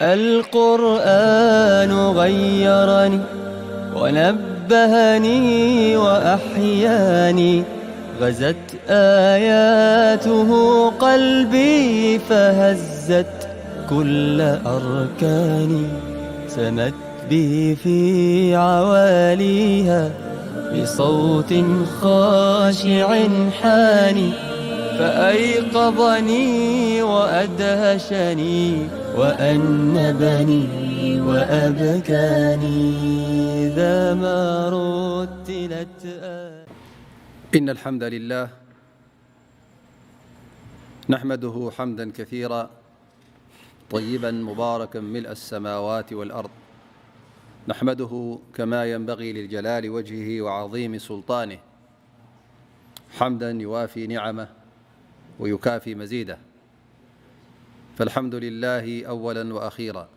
القرآن غيرني ونبهني وأحياني، غزت آياته قلبي فهزت كل أركاني، سمت به في عواليها بصوت خاشع حاني، فأيقظني وأدهشني وأنبني وأبكاني إذا ما رتلت آياته. إن الحمد لله نحمده حمدا كثيرا طيبا مباركا ملء السماوات والأرض، نحمده كما ينبغي لجلال وجهه وعظيم سلطانه، حمدا يوافي نعمه ويكافي مزيده، فالحمد لله أولا وأخيرا،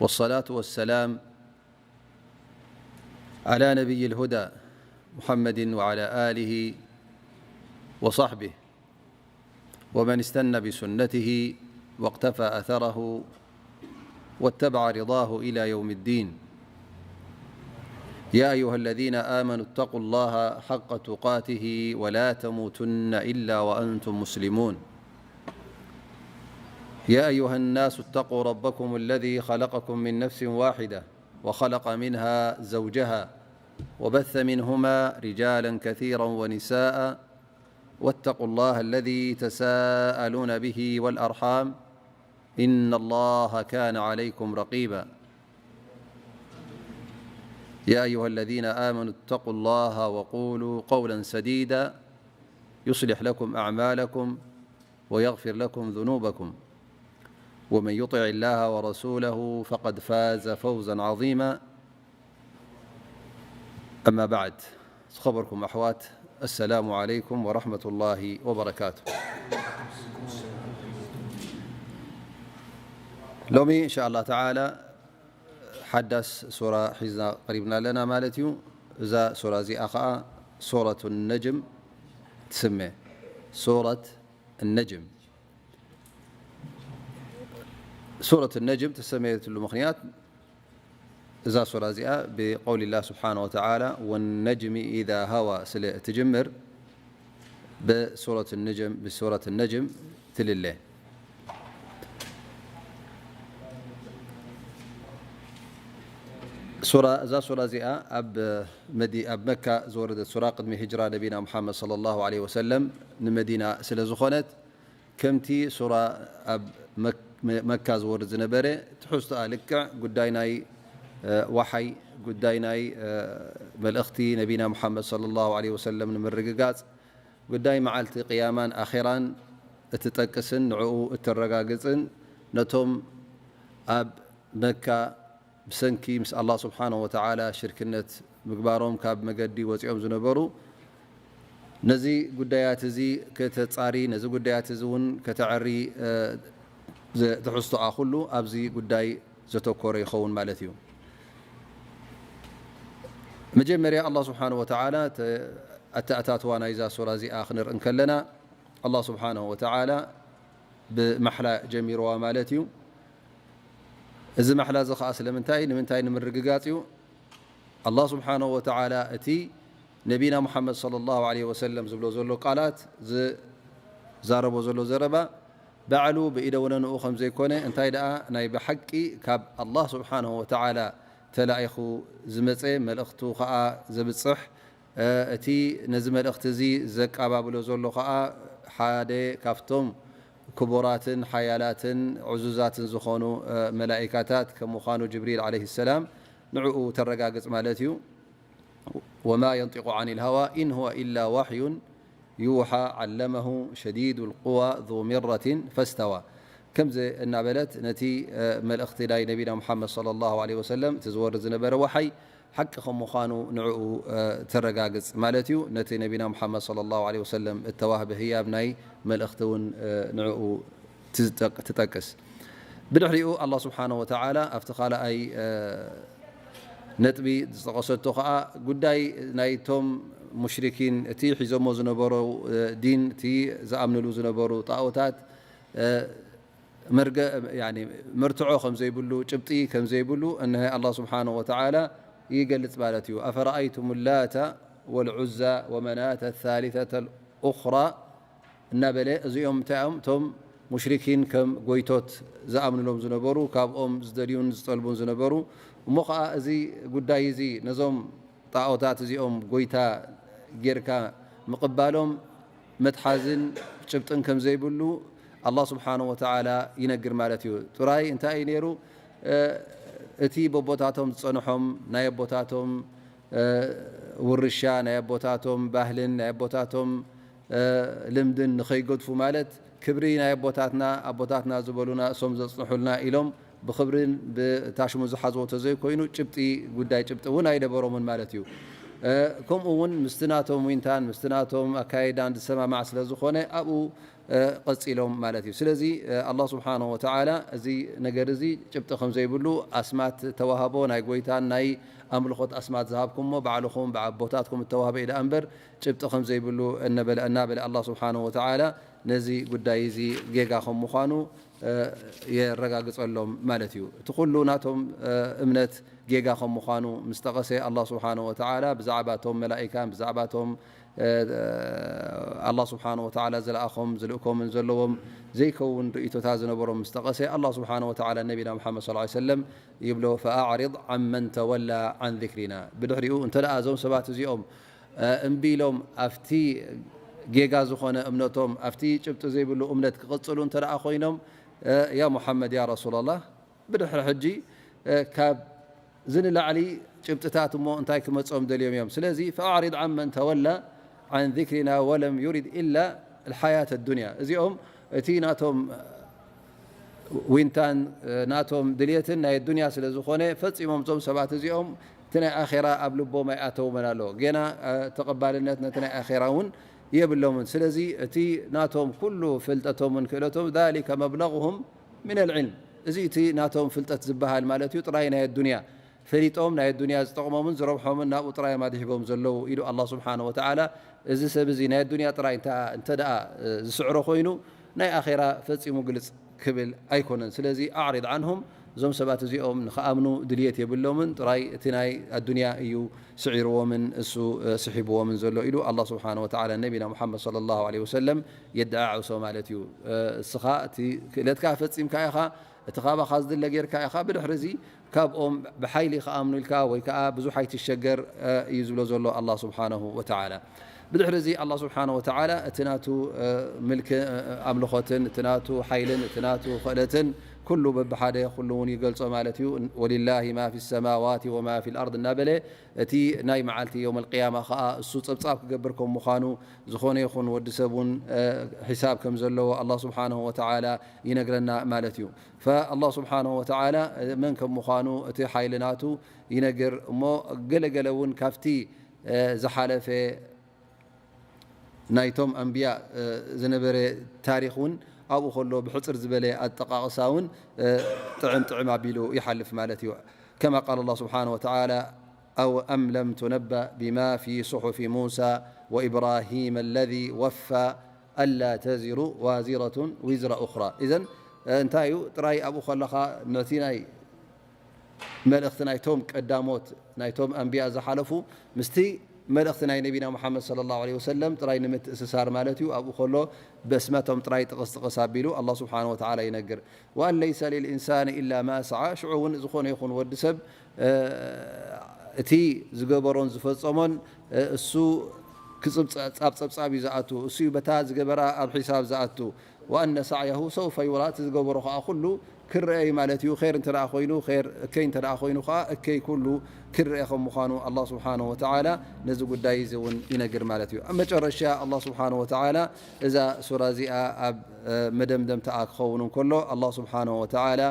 والصلاة والسلام على نبي الهدى محمد وعلى آله وصحبه ومن استن بسنته واقتفى أثره واتبع رضاه إلى يوم الدين. يا أيها الذين آمنوا اتقوا الله حق تقاته ولا تموتن إلا وأنتم مسلمون. يا أيها الناس اتقوا ربكم الذي خلقكم من نفس واحدة وخلق منها زوجها وبث منهما رجالا كثيرا ونساء، واتقوا الله الذي تساءلون به والأرحام، إن الله كان عليكم رقيبا. يا أيها الذين آمنوا اتقوا الله وقولوا قولا سديدا يصلح لكم أعمالكم ويغفر لكم ذنوبكم، ومن يطع الله ورسوله فقد فاز فوزا عظيما. أما بعد، ዝኸበርኩም ኣሕዋት፣ السلام عليكم ورحمة الله وبركاته. ሎሚ إن شاء الله تعالى ሓዳስ ሱራ ሒዝና ቀሪብና ኣለና ማለት እዩ። እዛ ሱራ እዚኣ ኸዓ ሱረቱ ነጅም ትስመ። ሱረት ነጅም። ሱረት ነጅም ተሰመየትሉ ምኽንያት፣ እዛ ሱራ እዚኣ ብቀውሊ ላህ ስብሓነ ወተዓላ ወነጅሚ ኢዛ ሃዋ ስለ እትጅምር፣ ብሱረት ነጅም፣ ብሱረት ነጅም ትልለ። ሱራ፣ እዛ ሱራ እዚኣ ኣብ መዲ-፣ ኣብ መካ ዝወረደት ሱራ፣ ቅድሚ ሂጅራ ነቢና ሙሓመድ ሰለላሁ ዐለይሂ ወሰለም ንመዲና ስለ ዝኾነት፣ ከምቲ ሱራ ኣብ መክ-፣ መ-፣ መካ ዝወርድ ዝነበረ፣ ትሕዝቶኣ ልክዕ ጉዳይ ናይ፣ እ፣ ዋሓይ፣ ጉዳይ ናይ፣ እ፣ መልእኽቲ ነቢና ሙሓመድ ሰለላሁ ዐለይሂ ወሰለም ንምርግጋጽ፣ ጉዳይ መዓልቲ ቅያማን ኣኼራን እትጠቅስን ንዕኡ እተረጋግጽን፣ ነቶም ኣብ መካ ብሰንኪ ምስ ኣላህ ስብሓነሁ ወተዓላ ሽርክነት ምግባሮም ካብ መገዲ ወጺኦም ዝነበሩ፣ ነዚ ጉዳያት እዚ ከተጻሪ፣ ነዚ ጉዳያት እዚ እውን ከተዐሪ፣ እ፣ ዘ-፣ ትሕዝቶኣ ኩሉ ኣብዚ ጉዳይ ዘተኮረ ይኸውን ማለት እዩ። መጀመርያ ኣላህ ስብሓነሁ ወተዓላ ተ-፣ ኣተኣታትዋ ናይዛ ሱራ እዚኣ ክንርኢ እንከለና፣ ኣላህ ስብሓነሁ ወተዓላ ብማሕላ ጀሚርዋ ማለት እዩ። እዚ ማሕላ እዚ ኸዓ ስለምንታይ፣ ንምንታይ ንምርግጋጽ እዩ? ኣላህ ስብሓነሁ ወተዓላ እቲ ነቢና ሙሓመድ ሰለላሁ ዐለይሂ ወሰለም ዝብሎ ዘሎ ቃላት፣ ዝዛረቦ ዘሎ ዘረባ፣ ባዕሉ ብኢደ ወነንኡ ከም ዘይኮነ፣ እንታይ ደኣ ናይ ብሓቂ ካብ ኣላህ ስብሓነሁ ወተዓላ ተላኢኹ ዝመጸ፣ መልእኽቱ ኸዓ ዘብጽሕ፣ እ፣ እቲ ነዚ መልእኽቲ እዚ ዘቀባብሎ ዘሎ ኸዓ ሓደ ካብቶም ክቡራትን ሓያላትን ዕዙዛትን ዝኾኑ፣ እ፣ መላኢካታት ከም ምዃኑ፣ ጅብሪል ዓለይሂ ሰላም፣ ንዕኡ ተረጋግጽ ማለት እዩ። ወማ የንጢቁ ዓኒል ሃዋ ኢን ሁወ ኢላ ዋሕዩን ዩሓ ዓለመሁ ሸዲዱል ቁዋ ዙ ሚረቲን ፈስተዋ። ከምዚ እናበለት ነቲ፣ እ፣ መልእኽቲ ናይ ነቢና ሙሓመድ ሰለላሁ ዐለይሂ ወሰለም፣ እቲ ዝወርድ ዝነበረ ዋሓይ ሓቂ ከም ምዃኑ ንዕኡ፣ እ፣ ተረጋግጽ ማለት እዩ። ነቲ ነቢና ሙሓመድ ሰለላሁ ዐለይሂ ወሰለም እተዋህበ ህያብ ናይ መልእኽቲ እውን፣ እ፣ ንዕኡ ትጠቅ-፣ ትጠቅስ። ብድሕሪኡ ኣላህ ስብሓነሁ ወተዓላ ኣብቲ ካልኣይ፣ እ፣ ነጥቢ ዝጠቐሰቶ ኸዓ ጉዳይ ናይቶም ሙሽሪኪን፣ እቲ ሒዞሞ ዝነበሩ፣ እ፣ ዲን፣ እቲ ዝኣምንሉ ዝነበሩ ጣኦታት፣ እ፣ መርትዖ ከም ዘይብሉ፣ ጭብጢ ከም ዘይብሉ እነሀ ኣላህ ስብሓነሁ ወተዓላ ይገልጽ ማለት እዩ። ኣፈረኣይቱም ላተ ወልዑዛ ወመናተ ታሊተተ ልኡኽራ እናበለ፣ እዚኦም እንታይ እዮም? እቶም ሙሽሪኪን ከም ጎይቶት ዝኣምኑሎም ዝነበሩ፣ ካብኦም ዝደልዩን ዝጠልቡን ዝነበሩ። እሞ ኸዓ እዚ ጉዳይ እዚ ነዞም ጣኦታት እዚኦም ጎይታ ጌርካ ምቕባሎም መትሓዝን ጭብጥን ከም ዘይብሉ ኣላህ ስብሓነሁ ወተዓላ ይነግር ማለት እዩ። ጥራይ እንታይ እዩ ነይሩ? እቲ በቦታቶም ዝጸንሖም ናይ ኣቦታቶም ውርሻ፣ ናይ ኣቦታቶም ባህልን ናይ ኣቦታቶም ልምድን ንኸይገድፉ ማለት፣ ክብሪ ናይ ኣቦታትና፣ ኣቦታትና ዝበሉና እሶም ዘጽንሑልና ኢሎም ብኽብርን ብታሽሙ ዝሓዝዎ ተዘይኮይኑ፣ ጭብጢ ጉዳይ ጭብጢ እውን ኣይነበሮምን ማለት እዩ። ከምኡ እውን ምስቲ ናቶም ዊንታን ምስቲ ናቶም ኣካይዳን ዝሰማማዕ ስለ ዝኾነ ኣብኡ ቀጺሎም ማለት እዩ። ስለዚ ኣላህ ስብሓነሁ ወተዓላ እዚ ነገር እዚ ጭብጢ ከም ዘይብሉ፣ ኣስማት ተዋህቦ ናይ ጎይታን ናይ ኣምልኾት ኣስማት ዝሃብኩሞ ባዕልኹም ብኣቦታትኩም እተዋህበ ኢዳ እምበር ጭብጢ ከም ዘይብሉ እናበለ፣ እናበለ ኣላህ ስብሓነሁ ወተዓላ ነዚ ጉዳይ እዚ ጌጋ ከም ምዃኑ የረጋግጸሎም ማለት እዩ። እቲ ኩሉ ናቶም እምነት ጌጋ ከም ምዃኑ ምስ ጠቐሰ፣ ኣላህ ስብሓነሁ ወተዓላ ብዛዕባ እቶም መላኢካን ብዛዕባ እቶም ኣላህ ስብሓነሁ ወተዓላ ዝለኣኾም ዝልእኮምን ዘለዎም ዘይከውን ርእይቶታት ዝነበሮም ምስ ጠቐሰ፣ ኣላህ ስብሓነሁ ወተዓላ ነቢና ሙሓመድ ሰለላሁ ዐለይሂ ወሰለም ይብሎ፣ ፈኣዕሪድ ዓመን ተወላ ዓን ዚክሪና። ብድሕሪኡ እንተ ደኣ እዞም ሰባት እዚኦም እምቢ ኢሎም ኣብቲ ጌጋ ዝኾነ እምነቶም፣ ኣብቲ ጭብጢ ዘይብሉ እምነት ክቕጽሉ እንተ ደኣ ኮይኖም፣ ያ ሙሓመድ፣ ያ ረሱላላህ፣ ብድሕሪ ሕጂ ካብ እዚ ንላዕሊ ጭብጥታት እሞ እንታይ ክመጾም ደልዮም እዮም? ስለዚ ፈኣዕሪድ ዓመን ተወላ ዓን ዚክሪና ወለም ዩሪድ ኢላ ልሓያት ኣዱንያ። እዚኦም እቲ ናቶም ዊንታን ናቶም ድልየትን ናይ ኣዱንያ ስለ ዝኾነ ፈጺሞም እዞም ሰባት እዚኦም እቲ ናይ ኣኼራ ኣብ ልቦም ኣይኣተውምን ኣሎ። ጌና ተቐባልነት ነቲ ናይ ኣኼራ እውን የብሎምን። ስለዚ እቲ ናቶም ኩሉ ፍልጠቶምን ክእለቶም ዛሊከ መብለጉሁም ሚነል ዒልም፣ እዚ እቲ ናቶም ፍልጠት ዝበሃል ማለት እዩ፣ ጥራይ ናይ ኣዱንያ ፈሊጦም ናይ ኣዱንያ ዝጠቕሞምን ዝረብሖምን ናብኡ ጥራይ እዮም ኣድሂቦም ዘለዉ ኢሉ ኣላህ ስብሓነሁ ወተዓላ። እዚ ሰብ እዚ ናይ ኣዱንያ ጥራይ እንተ ደኣ ዝስዕሮ ኮይኑ ናይ ኣኼራ ፈጺሙ ግልጽ ክብል ኣይኮነን። ስለዚ ኣዕሪድ ዓንሁም፣ እዞም ሰባት እዚኦም ንኽኣምኑ ድልየት የብሎምን፣ ጥራይ እቲ ናይ ኣዱንያ እዩ ስዒርዎምን እሱ ስሒብዎምን ዘሎ ኢሉ ኣላህ ስብሓነሁ ወተዓላ ነቢና ሙሓመድ ሰለላሁ ዐለይሂ ወሰለም የደዓዕሶ ማለት እዩ። እስኻ እቲ ክእለትካ ፈጺምካ ኢኻ፣ እቲ ካባኻ ዝድለ ጌርካ ኢኻ፣ ብድሕሪ እዚ ካብኦም ብሓይሊ ክኣምኑ ኢልካ ወይ ከዓ ብዙሕ ኣይትሸገር እዩ ዝብሎ ዘሎ ኣላህ ስብሓነሁ ወተዓላ። ብድሕሪ እዚ ኣላህ ስብሓነሁ ወተዓላ እቲ ናቱ ምልክ ኣምልኾትን እቲ ናቱ ሓይልን እቲ ናቱ ክእለትን ኩሉ በብሓደ ኩሉ እውን ይገልጾ ማለት እዩ። ወሊላሂ ማ ፊ ሰማዋት ወማ ፊ ልኣርድ እናበለ እቲ ናይ መዓልቲ የውመል ቅያማ ከዓ እሱ ጸብጻብ ክገብር ከም ምዃኑ ዝኾነ ይኹን ወዲ ሰብ እውን ሒሳብ ከም ዘለዎ ኣላህ ስብሓነሁ ወተዓላ ይነግረና ማለት እዩ። ፈኣላህ ስብሓነሁ ወተዓላ መን ከም ምዃኑ እቲ ሓይሊ ናቱ ይነግር እሞ ገለገለ እውን ካብቲ ዝሓለፈ ናይቶም ኣንብያ ዝነበረ ታሪኽ እውን ኣብኡ ከሎ ብሕፅር ዝበለ ኣጠቃቕሳ እውን ጥዕም ጥዕም ኣቢሉ ይሓልፍ ማለት እዩ። ከማ ቃል ኣላህ ስብሓነሁ ወተዓላ ኣው ኣም ለም ቱነበእ ቢማ ፊ ሱሑፊ ሙሳ ወኢብራሂም ኣለዚ ወፋ ኣላ ተዚሩ ዋዚረቱን ዊዝራ ኡኽራ። እዘን እንታይ እዩ ጥራይ ኣብኡ ከለኻ ነቲ ናይ መልእኽቲ ናይቶም ቀዳሞት ናይቶም ኣንብያ ዝሓለፉ ምስቲ መልእኽቲ ናይ ነቢና ሙሓመድ ሰለላሁ ዐለይሂ ወሰለም ጥራይ ንምትእስሳር ማለት እዩ። ኣብኡ ከሎ በስመቶም ጥራይ ጥቕስ ጥቕስ ኣቢሉ ኣላህ ስብሓነሁ ወተዓላ ይነግር። ወኣን ለይሰ ሊልኢንሳኒ ኢላ ማ ሰዓ፣ ሽዑ እውን ዝኾነ ይኹን ወዲ ሰብ እቲ ዝገበሮን ዝፈጸሞን እሱ ክጽብጻብ ጸብጻብ እዩ ዝኣቱ፣ እሱ እዩ በታ ዝገበራ ኣብ ሒሳብ ዝኣቱ። ወኣነ ሳዕየሁ ሰውፈ ዩራ፣ እቲ ዝገበሮ ከዓ ኩሉ ክረአ እዩ ማለት እዩ። ር እንተ ኮይኑ ር፣ እከይ እንተ ኮይኑ ከዓ እከይ ኩሉ ክረአ ከም ምዃኑ ኣላህ ስብሓነሁ ወተዓላ ነዚ ጉዳይ እዚ እውን ይነግር ማለት እዩ። ኣብ መጨረሻ ኣላህ ስብሓነሁ ወተዓላ እዛ ሱራ እዚኣ ኣብ መደምደምታኣ ክኸውን እንከሎ ኣላህ ስብሓነሁ ወተዓላ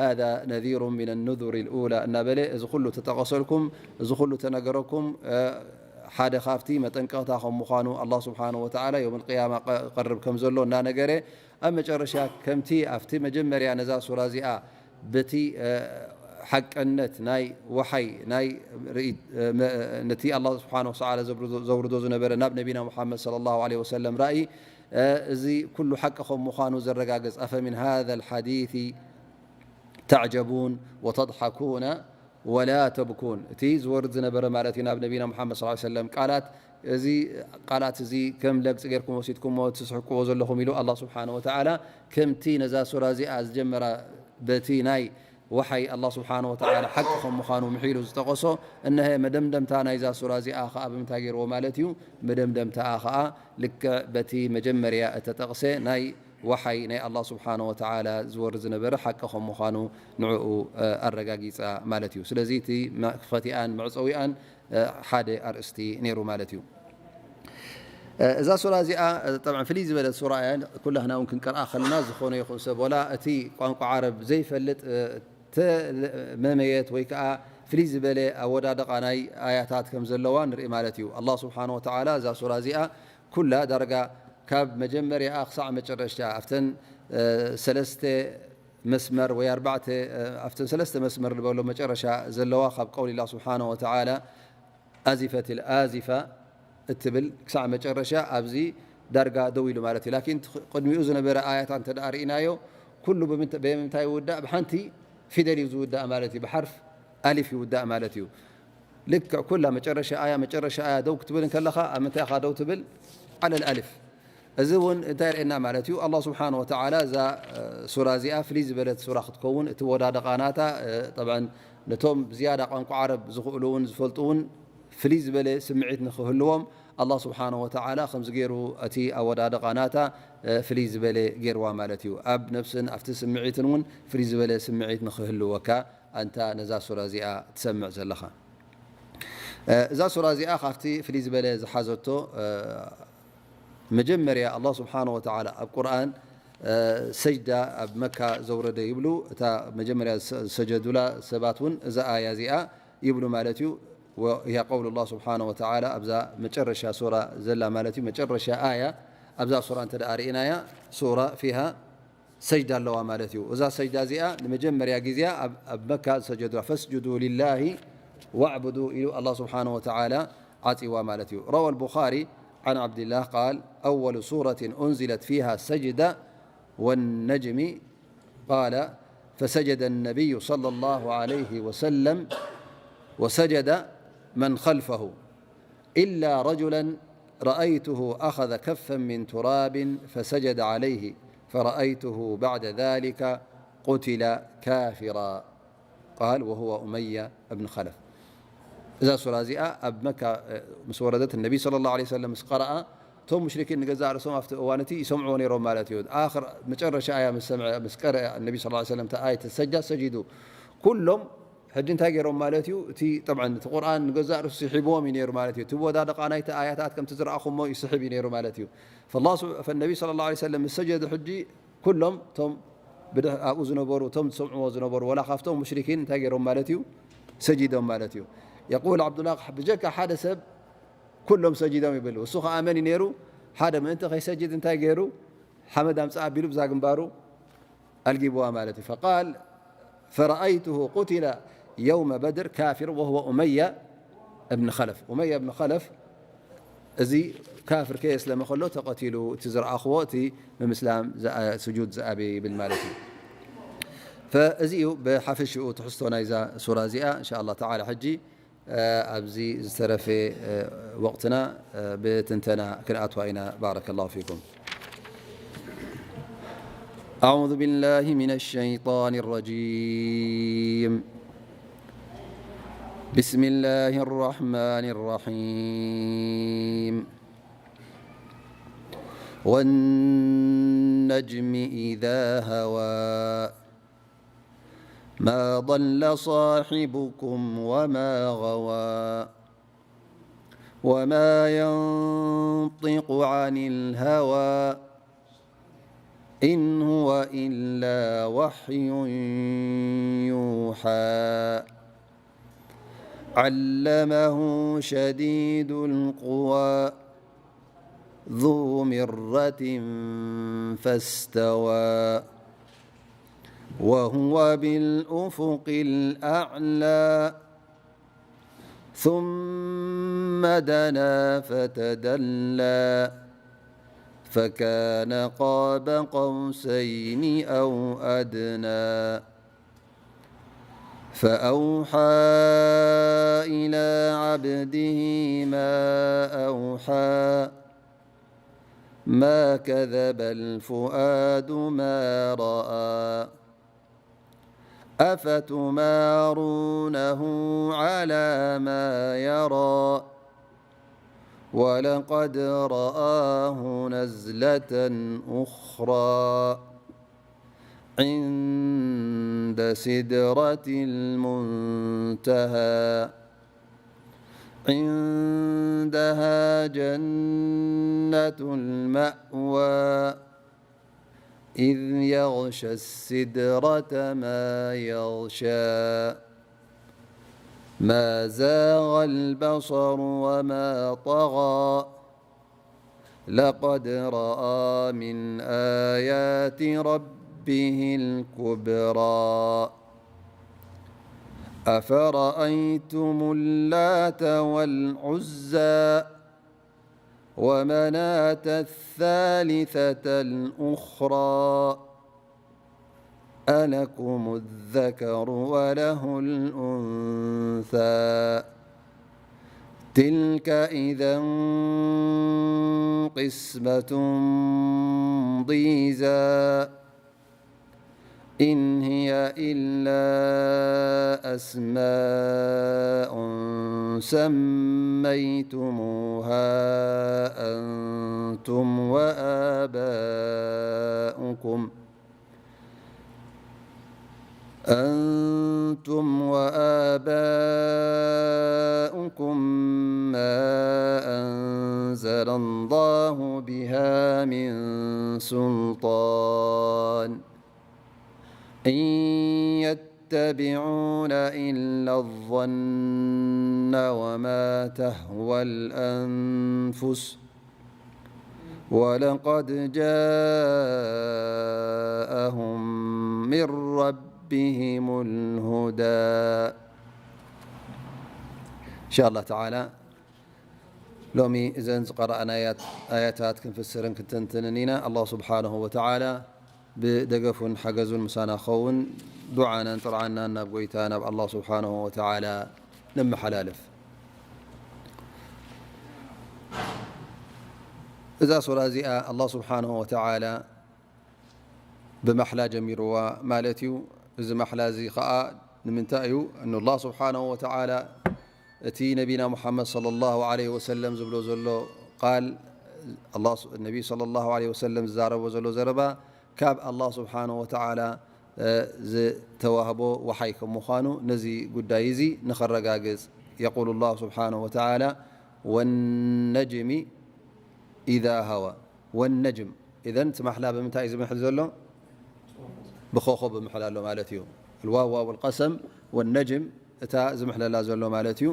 ሃዛ ነዚሩ ሚነ ኑዙሪ ልኡላ እናበለ እዚ ኩሉ ተጠቐሰልኩም፣ እዚ ኩሉ ተነገረኩም ሓደ ካብቲ መጠንቀቕታ ከም ምዃኑ ኣላህ ስብሓነሁ ወተዓላ የውመል ቅያማ ቀርብ ከም ዘሎ እናነገረ ኣብ መጨረሻ ከምቲ ኣብቲ መጀመርያ ነዛ ሱራ እዚኣ በቲ ሓቀነት ናይ ወሓይ ናይ ነቲ ኣላህ ስብሓነሁ ወተዓላ ዘውርዶ ዝነበረ ናብ ነቢና ሙሓመድ ሰለላሁ ዐለይሂ ወሰለም ራእይ እዚ ኩሉ ሓቂ ከም ምዃኑ ዘረጋግጽ፣ أفمن هذا الحديث تعجبون وتضحكون ولا تبكون፣ እቲ ዝወርድ ዝነበረ ማለት እዩ ናብ ነቢና ሙሓመድ ሰለላሁ ዐለይሂ ወሰለም ቃላት፣ እዚ ቃላት እዚ ከም ለግጺ ጌርኩም ወሲድኩሞ ትስሕቅዎ ዘለኹም ኢሉ ኣላህ ስብሓነሁ ወተዓላ ከምቲ ነዛ ሱራ እዚኣ ዝጀመራ በቲ ናይ ወሓይ ኣላህ ስብሓነሁ ወተዓላ ሓቂ ከም ምዃኑ ምሒሉ ዝጠቐሶ፣ እነሀ መደምደምታ ናይዛ ሱራ እዚኣ ኸዓ ብምንታይ ገይርዎ ማለት እዩ? መደምደምታኣ ኸዓ ልክዕ በቲ መጀመርያ እተጠቕሰ ናይ ወሓይ ናይ ኣላህ ስብሓነሁ ወተዓላ ዝወርድ ዝነበረ ሓቂ ከም ምዃኑ ንዕኡ፣ እ፣ ኣረጋጊጻ ማለት እዩ። ስለዚ እቲ መክፈቲኣን መዕጸዊኣን፣ እ፣ ሓደ ኣርእስቲ ነይሩ ማለት እዩ። እ፣ እዛ ሱራ እዚኣ፣ እ፣ ጠብዓን ፍልይ ዝበለት ሱራ እያ። ኩላህና እውን ክንቀርኣ ከለና ዝኾነ ይኹን ሰብ ወላ እቲ ቋንቋ ዓረብ ዘይፈልጥ፣ እ፣ ተመመየት ወይ ከዓ ፍልይ ዝበለ ኣወዳድቓ ናይ ኣያታት ከም ዘለዋ ንርኢ ማለት እዩ። ኣላህ ስብሓነሁ ወተዓላ እዛ ሱራ እዚኣ ኩላ ዳርጋ ካብ መጀመርያኣ ክሳዕ መጨረሽታ ኣብተን፣ እ፣ ሰለስተ መስመር ወይ ኣርባዕተ፣ እ፣ ኣብተን ሰለስተ መስመር ዝበሎ መጨረሻ ዘለዋ ካብ ቀውሊ ኣላህ ስብሓነሁ ወተዓላ ኣዚፈትል ኣዚፋ እትብል ክሳዕ መጨረሻ ኣብዚ ዳርጋ ደው ኢሉ ማለት እዩ። ላኪን እቲ ቅድሚኡ ዝነበረ ኣያታት እንተ ደኣ ርኢናዮ፣ ኩሉ ብምንታ-፣ ብምንታይ ይውዳእ? ብሓንቲ ፊደል እዩ ዝውዳእ ማለት እዩ። ብሓርፍ ኣሊፍ ይውዳእ ማለት እዩ። ልክዕ ኩላ መጨረሻ ኣያ፣ መጨረሻ ኣያ ደው ክትብል እንከለኻ፣ ኣብ ምንታይ ኢኻ ደው ትብል? ዓለል ኣሊፍ። እዚ እውን እንታይ የርእየና ማለት እዩ? ኣላህ ስብሓነ ወተዓላ እዛ፣ እ፣ ሱራ እዚኣ ፍልይ ዝበለት ሱራ ክትከውን፣ እቲ ወዳደቓ ናታ፣ እ፣ ጠብዓን ነቶም ብዝያዳ ቋንቋ ዓረብ ዝኽእሉ እውን ዝፈልጡ እውን ፍልይ ዝበለ ስምዒት ንኽህልዎም ኣላህ ስብሓነ ወተዓላ ከምዚ ገይሩ እቲ ኣወዳድቓ ናታ፣ እ፣ ፍልይ ዝበለ ገይርዋ ማለት እዩ። ኣብ ነብስን ኣብቲ ስምዒትን እውን ፍልይ ዝበለ ስምዒት ንኽህልወካ ኣንታ ነዛ ሱራ እዚኣ ትሰምዕ ዘለኻ። እ፣ እዛ ሱራ እዚኣ ካብቲ ፍልይ ዝበለ ዝሓዘቶ፣ እ፣ መጀመርያ ኣላህ ስብሓነ ወተዓላ ኣብ ቁርኣን፣ እ፣ ሰጅዳ ኣብ መካ ዘውረደ ይብሉ። እታ መጀመርያ ዝሰ-፣ ዝሰጀዱላ ሰባት እውን እዛ ኣያ እዚኣ ይብሉ ማለት እዩ። وهي قول الله سبحانه وتعالى ኣብዛ መጨረሻ ሱራ ዘላ ማለት እዩ። መጨረሻ ኣያ ኣብዛ ሱራ እንተ ደኣ ርኢናያ ሱራ ፊሃ ሰጅዳ ኣለዋ ማለት እዩ። እዛ ሰጅዳ እዚኣ ንመጀመርያ ግዜያ ኣብ፣ ኣብ መካ ዝሰጀዱላ فاسجدوا لله واعبدوا ኢሉ ኣላህ ስብሓነ ወተዓላ ዓጽዋ ማለት እዩ። روى البخاري عن عبد الله قال أول سورة أنزلت فيها سجدة والنجم قال فسجد النبي صلى الله عليه وسلم وسجد من خلفه إلا رجلا رأيته أخذ كفا من تراب فسجد عليه فرأيته بعد ذلك قتل كافرا قال وهو أمية بن خلف. እዛ ሱራ እዚኣ ኣብ መካ፣ እ፣ ምስ ወረደት ነቢ ሰለላሁ ዐለይሂ ወሰለም ምስ ቀረኣ፣ እቶም ሙሽሪኪን ንገዛእ ርእሶም ኣብቲ እዋን እቲ ይሰምዕዎ ነይሮም ማለት እዩ። ኣኽር መጨረሻ ኣያ ምስ ሰምዐ፣ ምስ ቀረአ ነቢ ሰለላሁ ዐለይሂ ወሰለም እታ ኣየት ሰጅዳ ሰጂዱ። ኩሎም ሕጂ እንታይ ገይሮም ማለት እዩ? እቲ፣ ጠብዓን እቲ ቁርኣን ንገዛእ ርእሱ ይስሕብዎም እዩ ነይሩ ማለት እዩ። እቲ ወዳደቓ ናይቲ ኣያታት ከምቲ ዝረኣኹሞ ይስሕብ እዩ ነይሩ ማለት እዩ። ፈላህ ስብ-፣ ፈነቢ ሰለላሁ ዐለይሂ ወሰለም ምስ ሰጀዱ ሕጂ ኩሎም እቶም ብድሕ-፣ ኣብኡ ዝነበሩ፣ እቶም ዝሰምዕዎ ዝነበሩ፣ ወላ ካብቶም ሙሽሪኪን እንታይ ገይሮም ማለት እዩ? ሰጂዶም ማለት እዩ። የቁል ዓብዱላህ፣ ብጀካ ሓደ ሰብ ኩሎም ሰጂዶም ይብል። እሱ ኸዓ መን እዩ ነይሩ? ሓደ ምእንቲ ከይሰጅድ እንታይ ገይሩ? ሓመድ ኣምፅእ ኣቢሉ ብዛ ግንባሩ ኣልጊብዋ ማለት እዩ። ፈቃል ፈረኣይቱሁ ቁቲለ የውመ በድር ካፊር ወሁወ ኡመያ እብን ኸለፍ። ኡመያ እብን ኸለፍ እዚ ካፍር ከየስለመ ከሎ ተቐቲሉ፣ እቲ ዝረኣኽዎ፣ እቲ ብምስላም ዝኣ-፣ ስጁድ ዝኣበየ ይብል ማለት እዩ። ፈእዚ እዩ ብሓፈሽኡ ትሕዝቶ ናይዛ ሱራ እዚኣ። እንሻ ኣላህ ተዓላ ሕጂ፣ እ፣ ኣብዚ ዝተረፈ፣ እ፣ ወቕትና፣ እ፣ ብትንተና ክንኣትዋ ኢና። ባረከ ላሁ ፊኩም። أعوذ بالله من الشيطان الرجيم. بسم الله الرحمن الرحيم. والنجم إذا هوى. ما ضل صاحبكم وما غوى. وما ينطق عن الهوى. إن هو إلا وحي يوحى. علمه شديد القوى. ذو مرة فاستوى. وهو بالأفق الأعلى. ثم دنا فتدلى. فكان قاب قوسين أو أدنى. فأوحى إلى عبده ما أوحى. ما كذب الفؤاد ما رأى. أفتمارونه على ما يرى. ولقد رآه نزلة أخرى عند سدرة المنتهى. عندها جنة المأوى. إذ يغشى السدرة ما يغشى. ما زاغ البصر وما طغى. لقد رأى من آيات ربه الكبرى. أفرأيتم اللات والعزى ومناة الثالثة الأخرى. ألكم الذكر وله الأنثى. تلك إذا قسمة ضيزى. إن هي إلا أسماء سميتموها أنتم وآباؤكم أنتم وآباؤكم ما أنزل الله بها من سلطان. إن يتبعون إلا الظن وما تهوى الأنفس. ولقد جاءهم من ربهم الهدى. إن شاء الله تعالى ሎሚ እዘን ዝቀረኣናያ ኣያታት ክንፍስርን ክንተንትንን ኢና። ኣላህ ስብሓነሁ ወተዓላ ብደገፉን ሓገዙን ምሳና ክኸውን ዱዓናን ጥርዓናን ናብ ጎይታ ናብ ኣላህ ስብሓነሁ ወተዓላ ነመሓላልፍ። እዛ ሱራ እዚኣ ኣላህ ስብሓነሁ ወተዓላ ብማሕላ ጀሚርዋ ማለት እዩ። እዚ ማሕላ እዚ ኸኣ ንምንታይ እዩ? እኑ ኣላህ ስብሓነሁ ወተዓላ እቲ ነቢና ሙሓመድ ሰለላሁ ዐለይሂ ወሰለም ዝብሎ ዘሎ ቃል፣ ኣላህ ስ-፣ ነቢ ሰለላሁ ዐለይሂ ወሰለም ዝዛረቦ ዘሎ ዘረባ ካብ ኣላህ ስብሓነሁ ወተዓላ፣ እ፣ ዝተዋህቦ ወሓይ ከም ምዃኑ ነዚ ጉዳይ እዚ ንኸረጋግጽ የቁሉ ኣላህ ስብሓነሁ ወተዓላ፣ "ወነጅሚ ኢዛ ሃዋ።" ወነጅም። ኢዘን እቲ ማሕላ ብምንታይ እዩ ዝምሕል ዘሎ? ብኾኾብ ብምሕል ኣሎ ማለት እዩ። الواو واو القسم والنجم እታ ዝምሕለላ ዘሎ ማለት እዩ።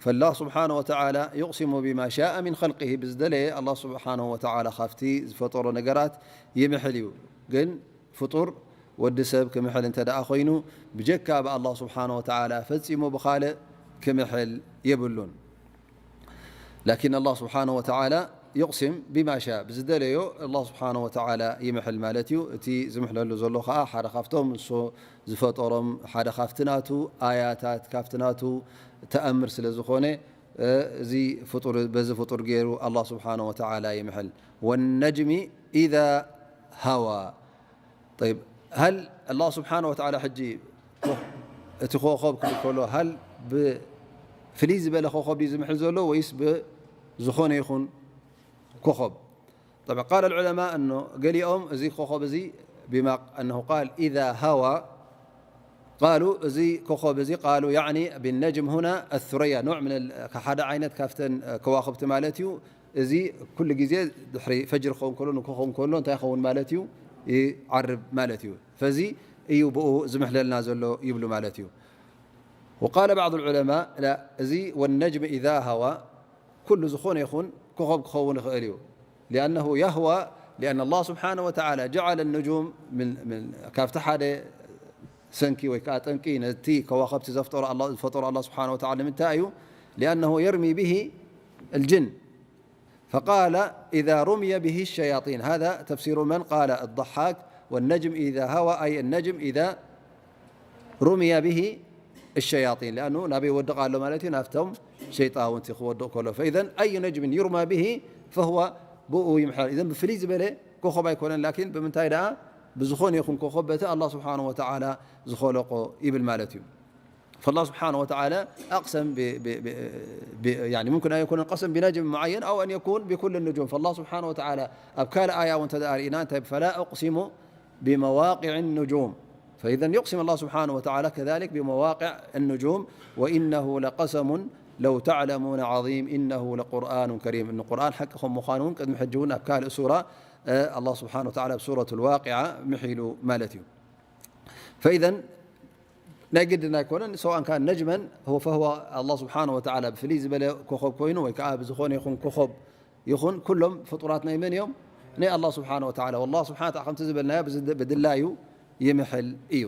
فالله سبحانه وتعالى يقسم بما شاء من خلقه ብዝደለየ ኣላህ ስብሓነሁ ወተዓላ ካብቲ ዝፈጠሮ ነገራት ይምሕል እዩ። ግን ፍጡር ወዲ ሰብ ክምሕል እንተ ደኣ ኮይኑ ብጀካ ብኣላህ ስብሓነሁ ወተዓላ ፈጺሙ ብኻልእ ክምሕል የብሉን። ላኪን ኣላህ ስብሓነሁ ወተዓላ ዩቕሲም ቢማ ሻእ፣ ብዝደለዮ ኣላህ ስብሓነሁ ወተዓላ ይምሕል ማለት እዩ። እቲ ዝምሕለሉ ዘሎ ኸዓ ሓደ ካብቶም ንሱ ዝፈጠሮም፣ ሓደ ካብቲ ናቱ ኣያታት፣ ካብቲ ናቱ ተኣምር ስለ ዝኾነ፣ እ፣ እዚ ፍጡር፣ በዚ ፍጡር ገይሩ ኣላህ ስብሓነሁ ወተዓላ ይምሕል። ወነጅሚ ኢዛ ሃዋ። ጠይብ፣ ሃል ኣላህ ስብሓነ ወተዓላ ሕጂ እቲ ኮኾብ ክብል ከሎ፣ ሃል ብፍልይ ዝበለ ኮኾብ ድዩ ዝምሕል ዘሎ ወይስ ብዝኾነ ይኹን ኮኾብ? ጠብዓ፣ ቃል ልዑለማ እኖ ገሊኦም እዚ ኮኾብ እዚ ቢማ ኣነሁ ቃል ኢዛ ሃዋ ቃሉ፣ እዚ ኮኾብ እዚ ቃሉ ያዕኒ ቢነጅም ሁና ኣሱረያ ኖዕ ምን ል-፣ ሓደ ዓይነት ካብተን ከዋኽብቲ ማለት እዩ። እዚ ኩሉ ግዜ ድሕሪ ፈጅሪ ክኸውን ከሎ፣ ንክኸውን ከሎ እንታይ ይኸውን ማለት እዩ? ይዓርብ ማለት እዩ። ፈዚ እዩ ብኡ ዝምሕለልና ዘሎ ይብሉ ማለት እዩ። ወቃለ ባዕዱ ልዑለማ፣ ላ፣ እዚ ወነጅሚ ኢዛ ሃዋ ኩሉ ዝኾነ ይኹን ኮኾብ ክኸውን ይኽእል እዩ። ሊኣነሁ የህዋ፣ ሊኣን ኣላህ ስብሓነ ወተዓላ ጀዓለ ኑጁም ምን፣ ምን፣ ካብቲ ሓደ ሰንኪ ወይ ከዓ ጠንቂ ነቲ ከዋኸብቲ ዘፍጠሮ ኣላ-፣ ዝፈጠሮ ኣላህ ስብሓነ ወተዓላ ንምንታይ እዩ? ሊኣነሁ የርሚ ብሂ ልጅን። فقال: إذا رمي به الشياطين. هذا تفسير من قال الضحاك: والنجم إذا هوى، أي النجم إذا رمي به الشياطين، لأنه ናበይ ይወድቕ ኣሎ ማለት እዩ፣ ናብቶም ሸይጣውንቲ ክወድቕ ከሎ። فإذا أي نجم يرمى به فهو ብኡ ይምሐል። إذا ብፍልይ ዝበለ ኮኾብ ኣይኮነን፣ ላኪን ብምንታይ ደኣ ብዝኾነ ይኹን ኮኾብ በቲ ኣላህ ስብሓነሁ ወተዓላ ዝኸለቆ ይብል ማለት እዩ። فالله سبحانه وتعالى أقسم ب ب ب ب يعني ممكن أن يكون القسم بنجم معين، أو أن يكون بكل النجوم. فالله سبحانه وتعالى ኣብ ካልእ ኣያ እውን ተደኣ ርኢና እንታይ فلا أقسم بمواقع النجوم. فإذا يقسم الله سبحانه وتعالى كذلك بمواقع النجوم. وإنه لقسم لو تعلمون عظيم إنه لقرآن كريم. እን ቁርኣን ሓቂ ከም ምዃኑ እውን ቅድሚ ሕጂ እውን ኣብ ካልእ ሱራ ኣላህ ስብሓነሁ ወተዓላ ኣብ ሱረት ኣልዋቂዓ ምሒሉ ማለት እዩ። فإذا ናይ ግድን ኣይኮነን። سواء كان نجما هو فهو الله سبحانه وتعالى ብፍልይ ዝበለ ኮኾብ ኮይኑ ወይ ከዓ ብዝኾነ ይኹን ኮኾብ ይኹን ኩሎም ፍጡራት ናይ መን እዮም? ናይ ኣላህ ስብሓነሁ ወተዓላ። والله سبحانه وتعالى ከምቲ ዝበልናዮ ብድላዩ ይምሕል እዩ።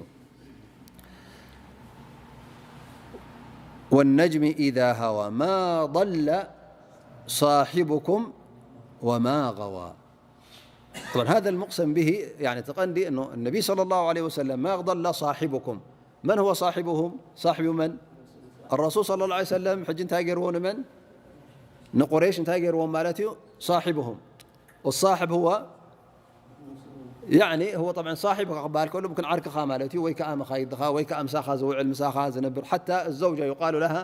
والنجم إذا هوى ما ضل صاحبكم وما غوى. طبعا هذا المقسم به يعني تقندي أنه النبي صلى الله عليه وسلم ما ضل صاحبكم. من هو صاحبهم؟ صاحب من؟ الرسول صلى الله عليه وسلم. ሕጂ እንታይ ገይርዎ ንመን? ንቁረይሽ እንታይ ገይርዎም ማለት እዩ? صاحبهم. والصاحب هو يعني هو طبعا صاحبك ክበሃል ከሎ ممكن ዓርክኻ ማለት እዩ፣ ወይ ከዓ መኻይድኻ ወይ ከዓ ምሳኻ ዝውዕል ምሳኻ ዝነብር حتى الزوجة يقال لها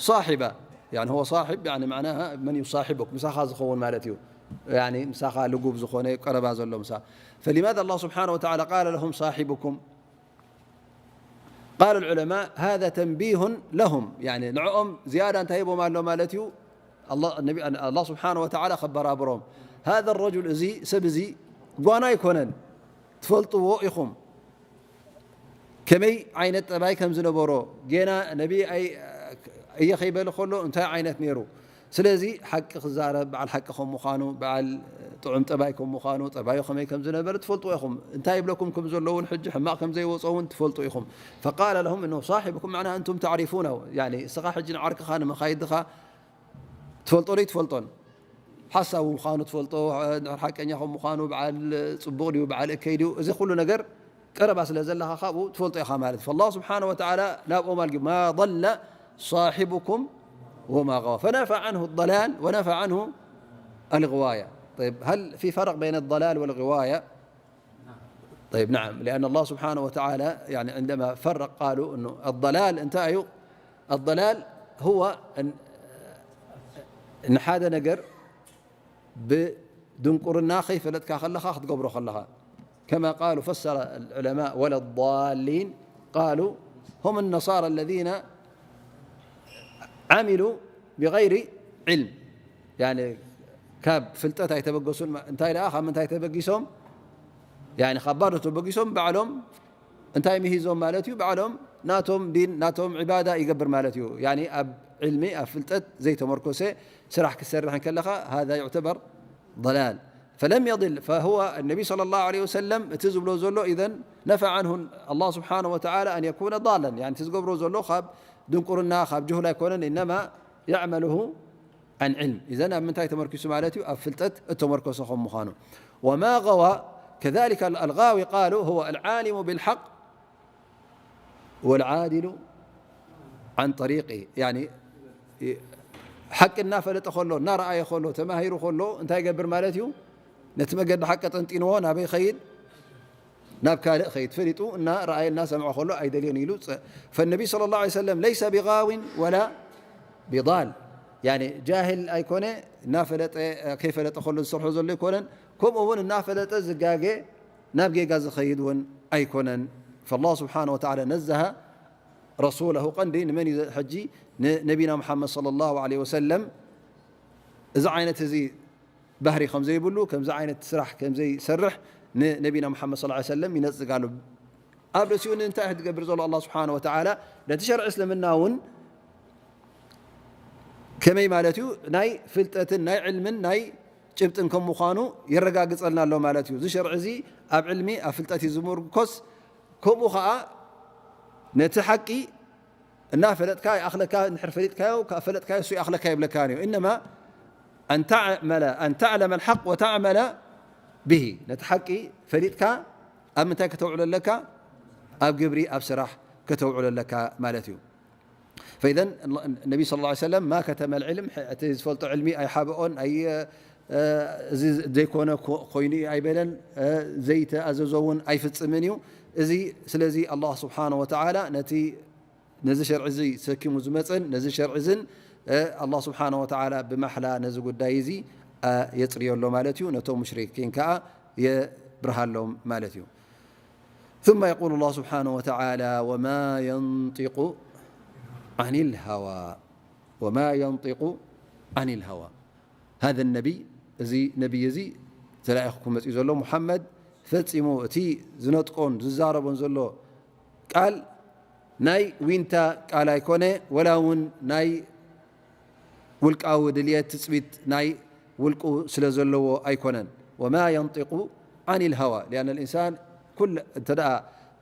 صاحبة. يعني هو صاحب يعني معناها من يصاحبك ምሳኻ ዝኸውን ማለት እዩ። يعني ምሳኻ ልጉብ ዝኾነ ቀረባ ዘሎ ምሳ. فلماذا الله سبحانه وتعالى قال لهم صاحبكم؟ قال العلماء هذا تنبيه لهم. يعني ንዕኦም ዝያዳ እንታይ ሂቦም ኣሎ ማለት እዩ? ኣላህ ስብሓነሁ ወተዓላ ከበራብሮም። هذا الرجل እዚ ሰብ እዚ ጓና ኣይኮነን፣ ትፈልጥዎ ኢኹም። ከመይ ዓይነት ጠባይ ከም ዝነበሮ ጌና ነቢ እየ ከይበለ ከሎ እንታይ ዓይነት ነይሩ። ስለዚ ሓቂ ክዛረብ በዓል ሓቂ ከም ምዃኑ፣ በዓል ጥዑም ጠባይ ከም ምዃኑ፣ ጠባዩ ከመይ ከም ዝነበረ ትፈልጥዎ ኢኹም። እንታይ ይብለኩም ከም ዘሎ እውን ሕጂ ሕማቕ ከም ዘይወጾ እውን ትፈልጡ ኢኹም። فقال لهم إنه صاحبكم معناه أنتم تعرفونه. يعني እስኻ ሕጂ ንዓርክኻ ንመኻይድኻ ትፈልጦ ዶ ኣይትፈልጦን? ሓሳዊ ምዃኑ ትፈልጦ፣ ሓቀኛ ከም ምዃኑ፣ በዓል ጽቡቕ ድዩ፣ በዓል እከይ ድዩ፣ እዚ ኩሉ ነገር ቀረባ ስለ ዘለኻ ካብኡ ትፈልጦ ኢኻ ማለት እዩ። فالله سبحانه وتعالى ናብኦም ኣልጊ ما ضل صاحبكم وما غوى فنفى عنه الضلال ونفى عنه الغواية. طيب، هل في فرق بين الضلال والغواية؟ طيب، نعم، لأن الله سبحانه وتعالى يعني عندما فرق قالوا أنه الضلال እንታይ እዩ؟ الضلال هو ንሓደ ነገር ብድንቁርና ከይፈለጥካ ከለኻ ክትገብሮ ከለኻ። كما قالوا فسر العلماء ولا الضالين قالوا هم النصارى الذين عملوا بغير علم. يعني ካብ ፍልጠት ኣይተበገሱን። እንታይ ደኣ ካብ ምንታይ ተበጊሶም? يعني ካብ ባዶ ተበጊሶም ባዕሎም እንታይ ምሂዞም ማለት እዩ? ባዕሎም ናቶም ዲን ናቶም ዒባዳ ይገብር ማለት እዩ። يعني ኣብ ዕልሚ ኣብ ፍልጠት ዘይተመርኮሰ ስራሕ ክትሰርሕ እንከለኻ هذا يعتبر ضلال. فلم يضل فهو النبي صلى الله عليه وسلم እቲ ዝብሎ ዘሎ إذن نفى عنه الله سبحانه وتعالى أن يكون ضالا. يعني እቲ ዝገብሮ ዘሎ ካብ ድንቁርና ካብ ጅሁል ኣይኮነን إنما يعمله عن علم. إذن ኣብ ምንታይ ተመርኪሱ ማለት እዩ? ኣብ ፍልጠት እተመርኮሰ ከም ምዃኑ። وما غوى كذلك الغاوي قالوا هو العالم بالحق والعادل عن طريقه. يعني ሓቂ እናፈለጠ ከሎ እናረኣየ ከሎ ተማሂሩ ከሎ እንታይ ይገብር ማለት እዩ? ነቲ መገዲ ሓቂ ጠንጢንዎ ናበይ ይኸይድ? ናብ ካልእ ኸይድ ፈሊጡ እናረኣየ እናሰምዐ ከሎ ኣይደልዮን ኢሉ። فالنبي صلى الله عليه وسلم ليس بغاو ولا بضال. يعني ጃህል ኣይኮነ፣ እናፈለጠ ከይፈለጠ ከሎ ዝሰርሖ ዘሎ ኣይኮነን። ከምኡ እውን እናፈለጠ ዝጋገ ናብ ጌጋ ዝኸይድ እውን ኣይኮነን። فالله سبحانه وتعالى نزه رسوله ቀንዲ ንመን እዩ ሕጂ ንነቢና ሙሓመድ صلى الله عليه وسلم እዚ ዓይነት እዚ ባህሪ ከም ዘይብሉ ከምዚ ዓይነት ስራሕ ከም ዘይሰርሕ ንነቢና ሙሓመድ صلى الله عليه وسلم ይነጽግ ኣሎ። ኣብ ርእሲኡ እንታይ ትገብር ዘሎ ኣላህ ስብሓነ ወተዓላ ነቲ ሸርዒ እስልምና እውን ከመይ ማለት እዩ ናይ ፍልጠትን ናይ ዕልምን ናይ ጭብጥን ከም ምዃኑ የረጋግጸልና ኣሎ ማለት እዩ። እዚ ሸርዒ እዚ ኣብ ዕልሚ ኣብ ፍልጠት እዩ ዝምርኮስ። ከምኡ ኸዓ ነቲ ሓቂ እናፈለጥካ ይኣኽለካ፣ እንድሕር ፈሊጥካዮ ፈለጥካዮ እሱ ይኣኽለካ ይብለካ እዩ። እነማ أن تعمل، أن تعلم الحق وتعمل به. ነቲ ሓቂ ፈሊጥካ ኣብ ምንታይ ከተውዕሎ ኣለካ? ኣብ ግብሪ፣ ኣብ ስራሕ ከተውዕሎ ኣለካ ማለት እዩ። فإذا النبي صلى الله عليه وسلم ما كتم العلم، እቲ ዝፈልጦ ዕልሚ ኣይሓብኦን፣ ኣይ-፣ እዚ ዘይኮነ ኮ-፣ ኮይኑ እዩ ኣይበለን፣ ዘይተኣዘዞ እውን ኣይፍጽምን እዩ። እዚ፣ ስለዚ ኣላህ ስብሓነ ወተዓላ ነቲ ነዚ ሸርዒ እዚ ተሰኪሙ ዝመጽን ነዚ ሸርዒ እዝን ኣላህ ስብሓነ ወተዓላ ብማሕላ ነዚ ጉዳይ እዚ የጽርዮ ኣሎ ማለት እዩ። ነቶም ሙሽሪኪን ከኣ የብርሃሎም ማለት እዩ። ثم يقول الله سبحانه وتعالى: وما ينطق عن الهوى، وما ينطق عن الهوى. هذا النبي، እዚ ነቢይ እዚ ተላኢኹ መጺኡ ዘሎ ሙሓመድ፣ ፈጺሙ እቲ ዝነጥቆን ዝዛረቦን ዘሎ ቃል ናይ ዊንታ ቃል ኣይኮነ፣ ወላ እውን ናይ ውልቃዊ ድልየት ትጽቢት ናይ ውልቁ ስለ ዘለዎ ኣይኮነን። وما ينطق عن الهوى، لأن الإنسان ኩል-፣ እንተ ደኣ፣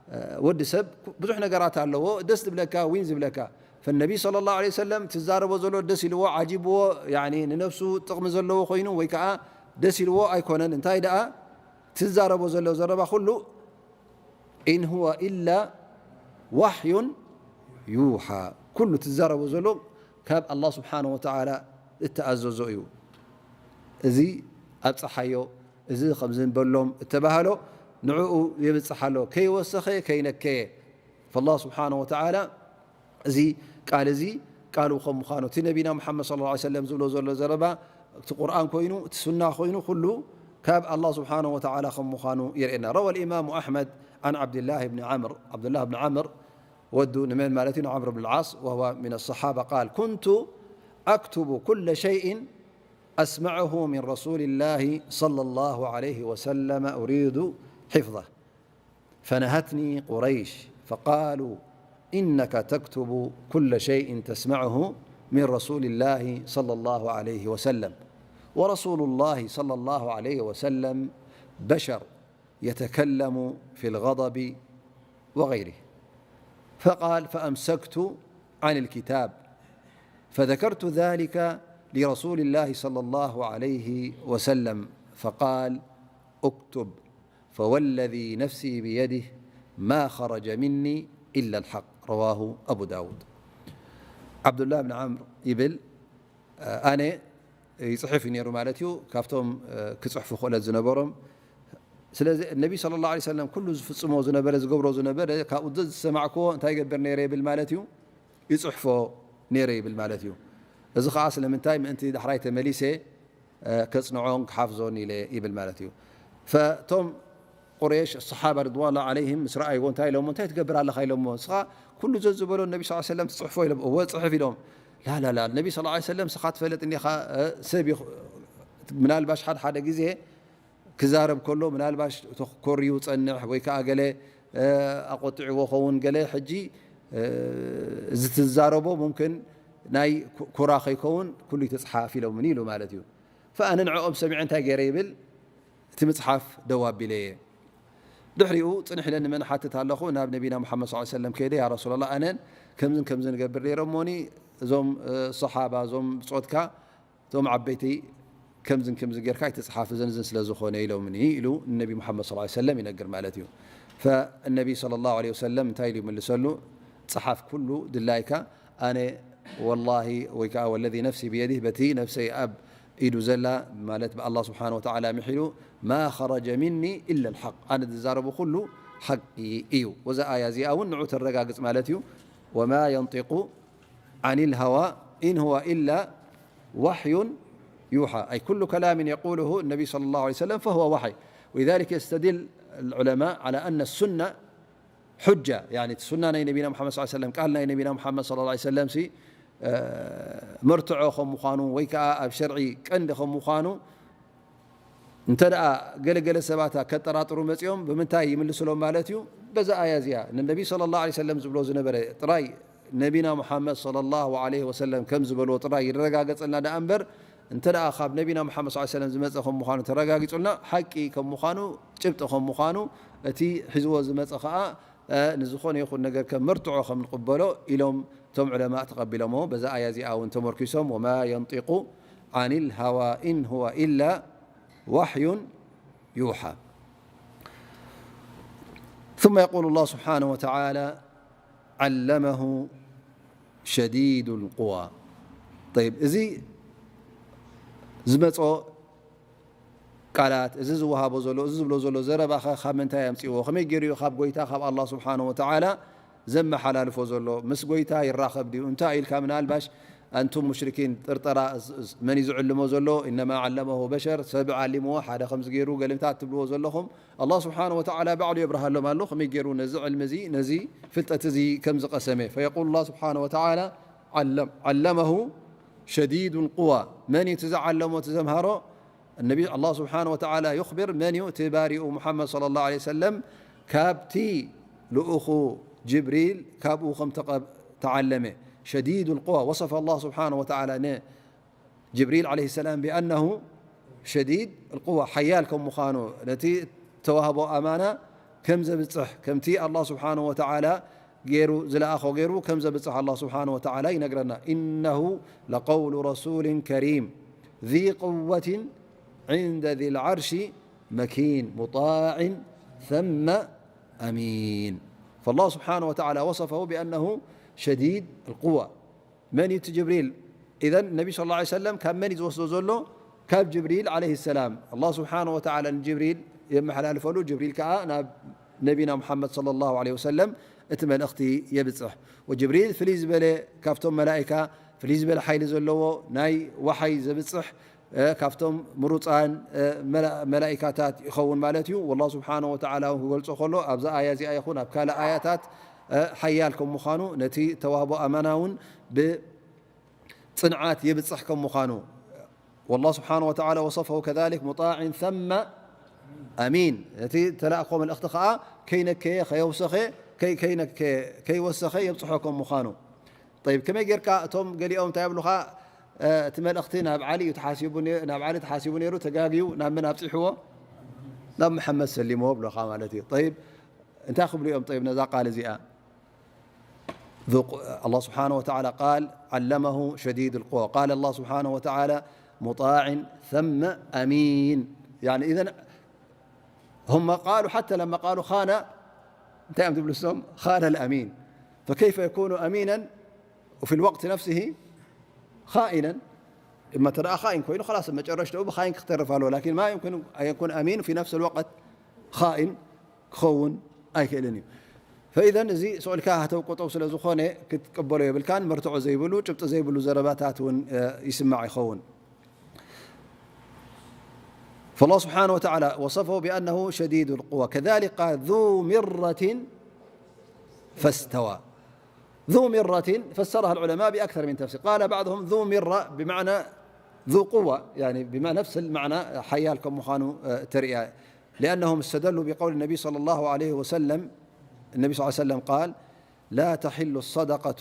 እ፣ ወዲ ሰብ ብዙሕ ነገራት ኣለዎ፣ ደስ ዝብለካ፣ ዊን ዝብለካ። فالنبي صلى الله عليه وسلم ትዛረቦ ዘሎ ደስ ኢልዎ፣ ዓጂብዎ፣ ያኒ ንነፍሱ ጥቕሚ ዘለዎ ኮይኑ ወይ ከኣ ደስ ኢልዎ ኣይኮነን። እንታይ ደኣ ትዛረቦ ዘሎ ዘረባ ኩሉ إن هو إلا وحي يوحى، ኩሉ ትዛረቦ ዘሎ ካብ ኣላህ ስብሓነ ወተዓላ እተኣዘዞ እዩ። እዚ ኣብጽሓዮ፣ እዚ ከምዚ በሎም እተባህሎ ንዕኡ የብጽሕ ኣሎ፣ ከይወሰኸ ከይነከየ። ፈላህ ስብሓነ ወተዓላ እዚ ቃል እዚ ቃሉ ከም ምዃኑ፣ እቲ ነቢና ሙሓመድ ሰለላሁ ዐለይሂ ወሰለም ዝብሎ ዘሎ ዘረባ፣ እቲ ቁርኣን ኮይኑ፣ እቲ ሱና ኮይኑ፣ ኩሉ ካብ ኣላህ ስብሓነ ወተዓላ ከም ምዃኑ የርእየና። روى الإمام أحمد عن عبد الله بن عمرو، ዓብዱላህ ብን ዓምር ወዱ ንመን ማለት እዩ? ንዓምር ብን ልዓስ፣ وهو من الصحابة، قال: كنت أكتب كل شيء أسمعه من رسول الله صلى الله عليه وسلم أريد حفظه، فنهتني قريش فقالوا: إنك تكتب كل شيء تسمعه من رسول الله صلى الله عليه وسلم، ورسول الله صلى الله عليه وسلم بشر يتكلم في الغضب وغيره. فقال: فأمسكت عن الكتاب، فذكرت ذلك لرسول الله صلى الله عليه وسلم، فقال: اكتب، فوالذي نفسي بيده ما خرج مني إلا الحق. رواه أبو داود. ዓብዱላህ ብን ዓምር ይብል፣ ኣነ ይጽሕፍ እዩ ነይሩ ማለት እዩ፣ ካብቶም ክጽሕፉ ክእለት ዝነበሮም። ስለዚ ነቢ ሰለላሁ ዐለይሂ ወሰለም ኩሉ ዝፍጽሞ ዝነበረ፣ ዝገብሮ ዝነበረ፣ ካብኡ ዝሰማዕክዎ እንታይ ይገብር ነይረ ይብል ማለት እዩ፣ ይጽሕፎ ነይረ ይብል ማለት እዩ። እዚ ኸኣ ስለምንታይ? ምእንቲ ዳሕራይ ተመሊሰ ከጽንዖን ክሓፍዞን ኢለ ይብል ማለት እዩ። ፈቶም ቁረይሽ፣ ሰሓባ ርድዋኑላሂ ዐለይሂም ምስ ረኣይዎ እንታይ ኢሎሞ? እንታይ ትገብር ኣለኻ ኢሎሞ? ንስኻ ኩሉ ዘዝበሎ ነቢ ሰለላሁ ዐለይሂ ወሰለም ትጽሕፎ ኢሎም። እወ ጽሕፍ ኢሎም። ላላላ፣ ነቢ ሰለላሁ ዐለይሂ ወሰለም ንስኻ ትፈልጥን ኢኻ፣ ሰብ ይኹ-፣ ምናልባሽ ሓደ ሓደ ግዜ ክዛረብ ከሎ ምናልባሽ ኮርዩ ጸንሕ ወይ ከኣ ገለ ኣቆጢዕዎ ኸውን፣ ገለ ሕጂ እዚ ትዛረቦ ሙምክን ናይ ኩ-፣ ኩራ ከይከውን ኩሉ ይተጽሓፍ ኢሎምኒ ኢሉ ማለት እዩ። ፈኣነ ንዕኦም ሰሚዐ እንታይ ገይረ ይብል፣ እቲ ምጽሓፍ ደው ኣቢለየ። ድሕሪኡ ጽንሕ ኢለ ንመን እሓትት ኣለኹ? ናብ ነቢና ሙሓመድ ሰለላሁ ዐለይሂ ወሰለም ከይደ፣ ያ ረሱላላህ፣ ኣነን ከምዝን ከምዝን እገብር ነይረ እሞኒ፣ እዞም፣ እ፣ ሰሓባ፣ እዞም ብጾትካ፣ እቶም ዓበይቲ ከምዝን ከምዝን ጌርካ ኣይትጽሓፍ፣ እዘን እዘን ስለ ዝኾነ ኢሎምኒ ኢሉ ንነቢ ሙሓመድ ሰለላሁ ዐለይሂ ወሰለም ይነግር ማለት እዩ። ፈነቢ ሰለላሁ ዐለይሂ ወሰለም እንታይ ኢሉ ይምልሰሉ? ጽሓፍ ኩሉ ድላይካ፣ ኣነ ወላሂ ወይ ከኣ ወለዚ ነፍሲ ብየዲህ፣ በቲ ነፍሰይ ኣብ ኢዱ ዘላ፣ ማለት ብኣላህ ስብሓነ ወተዓላ ምሒሉ፣ ማ ኸረጀ ሚኒ ኢላ ልሓቅ፣ ኣነ ዝዛረቦ ኩሉ ሓቂ እዩ። ወዛ ኣያ እዚኣ እውን ንዑ ተረጋግጽ ማለት እዩ። ወማ የንጢቁ ዓኒል ሃዋ ኢን ሁወ ኢላ ዋሕዩን ዩሓ። ኣይ ኩሉ ከላሚን የቁሉሁ ነቢ ሰለላሁ ዐለይሂ ወሰለም ፈሁወ ዋሕይ። ወሊዛሊክ የስተዲል ልዑለማ ዓላ ኣነ ሱና ሑጃ፣ ያኒ እቲ ሱና ናይ ነቢና ሙሓመድ ሰለላሁ ዐለይሂ ወሰለም፣ ቃል ናይ ነቢና ሙሓመድ ሰለላሁ ዐለይሂ ወሰለም ሲ፣ እ፣ መርትዖ ከም ምዃኑ ወይ ከኣ ኣብ ሸርዒ ቀንዲ ከም ምዃኑ እንተ ደኣ ገለ ገለ ሰባት ከጠራጥሩ መጺኦም ብምንታይ ይምልስሎም ማለት እዩ? በዛ ኣያ እዚኣ። ንነቢ ሰለላሁ ዐለይሂ ወሰለም ዝብሎ ዝነበረ ጥራይ፣ ነቢና ሙሓመድ ሰለላሁ ዐለይሂ ወሰለም ከም ዝበልዎ ጥራይ ይረጋገጸልና ደኣ እምበር፣ እንተ ደኣ ካብ ነቢና ሙሓመድ ሰለላሁ ዐለይሂ ወሰለም ዝመጸ ከም ምዃኑ ተረጋጊጹልና፣ ሓቂ ከም ምዃኑ፣ ጭብጢ ከም ምዃኑ፣ እቲ ሒዝዎ ዝመጸ ኸኣ፣ እ፣ ንዝኾነ ይኹን ነገር ከም መርትዖ ከም ንቕበሎ ኢሎም እቶም ዑለማእ ተቐቢሎምዎ። በዛ ኣያ እዚኣ እውን ተመርኪሶም፣ ወማ የንጢቁ عن الهوى إن هو إلا وحي يوحى. ثم يقول الله سبحانه وتعالى: علمه شديد القوى. طيب، እዚ ዝመጾ ቃላት፣ እዚ ዝወሃቦ ዘሎ፣ እዚ ዝብሎ ዘሎ ዘረባኸ ካብ ምንታይ ኣምጽእዎ? ከመይ ገይሩ እዩ ካብ ጎይታ፣ ካብ ኣላህ ስብሓነሁ ወተዓላ ዘመሓላልፎ ዘሎ? ምስ ጎይታ ይራኸብ ድዩ? እንታይ ኢልካ ምናልባሽ ኣንቱም ሙሽሪኪን ጥርጠራ፣ እስ-፣ እስ-፣ መን እዩ ዝዕልሞ ዘሎ? ኢነማ ዓለመሁ በሸር፣ ሰብ ዓሊምዎ፣ ሓደ ከምዚ ገይሩ ገለታት ትብልዎ ዘለኹም፣ ኣላህ ስብሓነሁ ወተዓላ ባዕሉ የብርሃሎም ኣሎ፣ ከመይ ገይሩ ነዚ ዕልሚ እዚ፣ ነዚ ፍልጠት እዚ ከም ዝቐሰመ። ፈየቁል ኣላህ ስብሓነሁ ወተዓላ፣ ዓለም-፣ ዓለመሁ ሸዲዱል ቁዋ። መን እዩ እቲ ዝዓለሞ፣ እቲ ዘምሃሮ? النبي الله سبحانه وتعالى يخبر من يؤتي بارئ محمد صلى الله عليه وسلم كابتي لأخو جبريل كابو خم تق-، تعلمه شديد القوى. وصف الله سبحانه وتعالى ن-، جبريل عليه السلام بأنه شديد القوى، حيال كم مخانو نتي توهبو أمانة كم زبصح كم تي الله سبحانه وتعالى ገይሩ ዝለኣኾ ገይሩ ከም ዘብጽሕ ኣላህ ስብሓነሁ ወተዓላ ይነግረና። إنه لقول رسول كريم ذي قوة عند ذي العرش مكين مطاع ثم أمين. فالله سبحانه وتعالى وصفه بأنه شديد القوى. መን እዩ እቲ ጅብሪል? ኢዘን ነቢ ሰለላሁ ዐለይሂ ወሰለም ካብ መን እዩ ዝወስዶ ዘሎ? ካብ ጅብሪል ዐለይሂ ሰላም። ኣላህ ስብሓነሁ ወተዓላ ንጅብሪል የመሓላልፈሉ፣ ጅብሪል ከኣ ናብ ነቢና ሙሓመድ ሰለላሁ ዐለይሂ ወሰለም እቲ መልእኽቲ የብጽሕ። ወጅብሪል ፍልይ ዝበለ፣ ካብቶም መላኢካ ፍልይ ዝበለ ሓይሊ ዘለዎ፣ ናይ ወሓይ ዘብጽሕ፣ እ፣ ካብቶም ምሩጻን፣ እ፣ መላ-፣ መላኢካታት ይኸውን ማለት እዩ። ወላህ ስብሓነሁ ወተዓላ እውን ክገልጾ ከሎ፣ ኣብዛ ኣያ እዚኣ ይኹን ኣብ ካልእ ኣያታት፣ እ፣ ሓያል ከም ምዃኑ፣ ነቲ ተዋህቦ ኣማና እውን ብ-፣ ጽንዓት የብጽሕ ከም ምዃኑ፣ والله سبحانه وتعالى وصفه كذلك مطاع ثم أمين. ነቲ ተላእኮ መልእኽቲ ኸኣ ከይነከየ፣ ከየውሰኸ፣ ከይ-፣ ከይነከየ፣ ከይወሰኸ የብጽሖ ከም ምዃኑ። ጠይብ፣ ከመይ ጌርካ እቶም ገሊኦም እንታይ ይብሉኻ? እ፣ እቲ መልእኽቲ ናብ ዓሊ እዩ ተሓሲቡ ነ-፣ ናብ ዓሊ ተሓሲቡ ነይሩ፣ ተጋግዩ ናብ መን ኣብጺሕዎ? ናብ መሓመድ ሰሊምዎ ብሎኻ ማለት እዩ። ጠይብ፣ እንታይ ክብሉ እዮም? ጠይብ፣ ነዛ ቃል እዚኣ ذو ق-، الله سبحانه وتعالى قال: علمه شديد القوى. قال الله سبحانه وتعالى: مطاع ثم أمين. يعني، إذن هم قالوا، حتى لما قالوا خان، خان الأمين، فكيف يكون أمينا وفي الوقت نفسه خائنا؟ إما ترى خائن كوينو، خلاص، ما جرشته بخائن كترف له، لكن ما يمكن أن يكون أمين في نفس الوقت خائن. ክኸውን ኣይክእልን እዩ። ፈኢዘን እዚ ስኡልካ ሃተው ቆጠው ስለ ዝኾነ ክትቀበሎ የብልካን። መርትዖ ዘይብሉ፣ ጭብጢ ዘይብሉ ዘረባታት እውን፣ እ፣ ይስማዕ ይኸውን። فالله سبحانه وتعالى وصفه بأنه شديد القوى، كذلك قال: ذو مرة فاستوى. ذو مرة فسرها العلماء بأكثر من تفسير. قال بعضهم: ذو مرة بمعنى ذو قوة، يعني بما نفس المعنى، ሓያል ከም ምዃኑ፣ እ፣ ተርእያ። لأنهم استدلوا بقول النبي صلى الله عليه وسلم، النبي صلى الله عليه وسلم قال: لا تحل الصدقة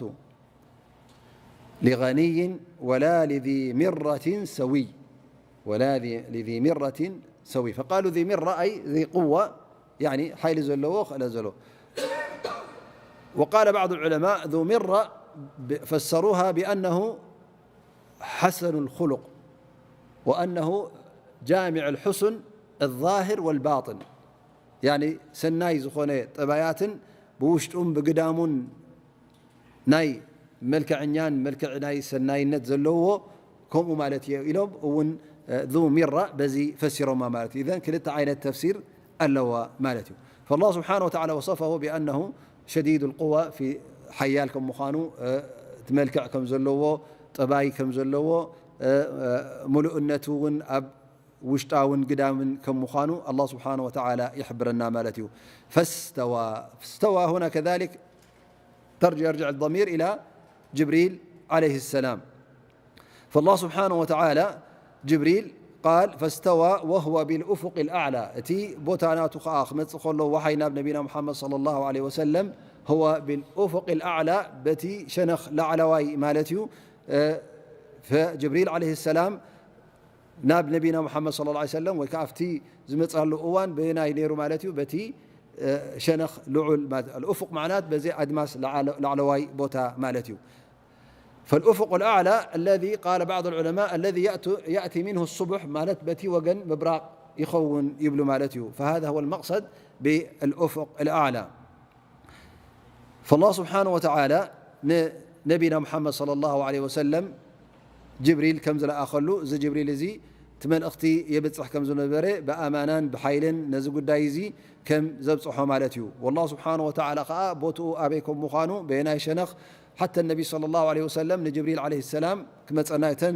لغني ولا لذي مرة سوي، ولا ذي، لذي مرة سوي. فقالوا ذي مرة أي ذي قوة، يعني ሓይሊ ዘለዎ፣ ክእለት ዘለዎ። وقال بعض العلماء ذو مرة ب-، فسروها بأنه حسن الخلق، وأنه جامع الحسن الظاهر والباطن، يعني ሰናይ ዝኾነ ጠባያትን ብውሽጡን ብግዳሙን ናይ መልክዐኛን መልክዕ ናይ ሰናይነት ዘለዎ ከምኡ ማለት እዩ ኢሎም እውን፣ እ፣ ذو مرة በዚ ፈሲሮማ ማለት እዩ። إذن ክልተ ዓይነት ተፍሲር ኣለዋ ማለት እዩ። فالله سبحانه وتعالى وصفه بأنه شديد القوى في ሓያል ከም ምዃኑ፣ እ፣ እቲ መልክዕ ከም ዘለዎ፣ ጠባይ ከም ዘለዎ፣ እ፣ እ፣ ምሉእነቱ እውን ኣብ ውሽጣውን ግዳምን ከም ምዃኑ ኣላህ ስብሓነ ወተዓላ ይሕብረና ማለት እዩ። فاستوى، استوى هنا كذلك ترجع، يرجع الضمير إلى جبريل عليه السلام. فالله سبحانه وتعالى جبريل قال: فاستوى وهو بالأفق الأعلى. እቲ ቦታ ናቱ ኸዓ ክመጽእ ከሎ፣ ወሓይ ናብ ነቢና ሙሓመድ ሰለላሁ ዐለይሂ ወሰለም፣ هو بالأفق الأعلى፣ በቲ ሸነኽ ላዕለዋይ ማለት እዩ። እ፣ ፈ-፣ ጅብሪል ዐለይሂ ሰላም ናብ ነቢና ሙሓመድ ሰለላሁ ዐለይሂ ወሰለም ወይ ከዓ ኣብቲ ዝመጽኣሉ እዋን በየናይ ነይሩ ማለት እዩ? በቲ፣ እ፣ ሸነኽ ልዑል ማለት፣ الأفق معناه በዚ ኣድማስ ላዕለ-፣ ላዕለዋይ ቦታ ማለት እዩ። فالأفق الأعلى الذي قال بعض العلماء الذي يأت-، يأتي منه الصبح ማለት በቲ ወገን ምብራቕ ይኸውን ይብሉ ማለት እዩ። فهذا هو المقصد بالأفق الأعلى. فالله سبحانه وتعالى ንነቢና ሙሓመድ صلى الله عليه وسلم ጅብሪል ከም ዝለኣኸሉ፣ እዚ ጅብሪል እዚ እቲ መልእኽቲ የብጽሕ ከም ዝነበረ ብኣማናን ብሓይልን ነዚ ጉዳይ እዚ ከም ዘብጽሖ ማለት እዩ። والله سبحانه وتعالى ከኣ ቦትኡ ኣበይ ከም ምዃኑ በየናይ ሸነኽ ሓተ ነቢ صلى الله عليه وسلم ንጅብሪል عليه السلام ክመጸና እተን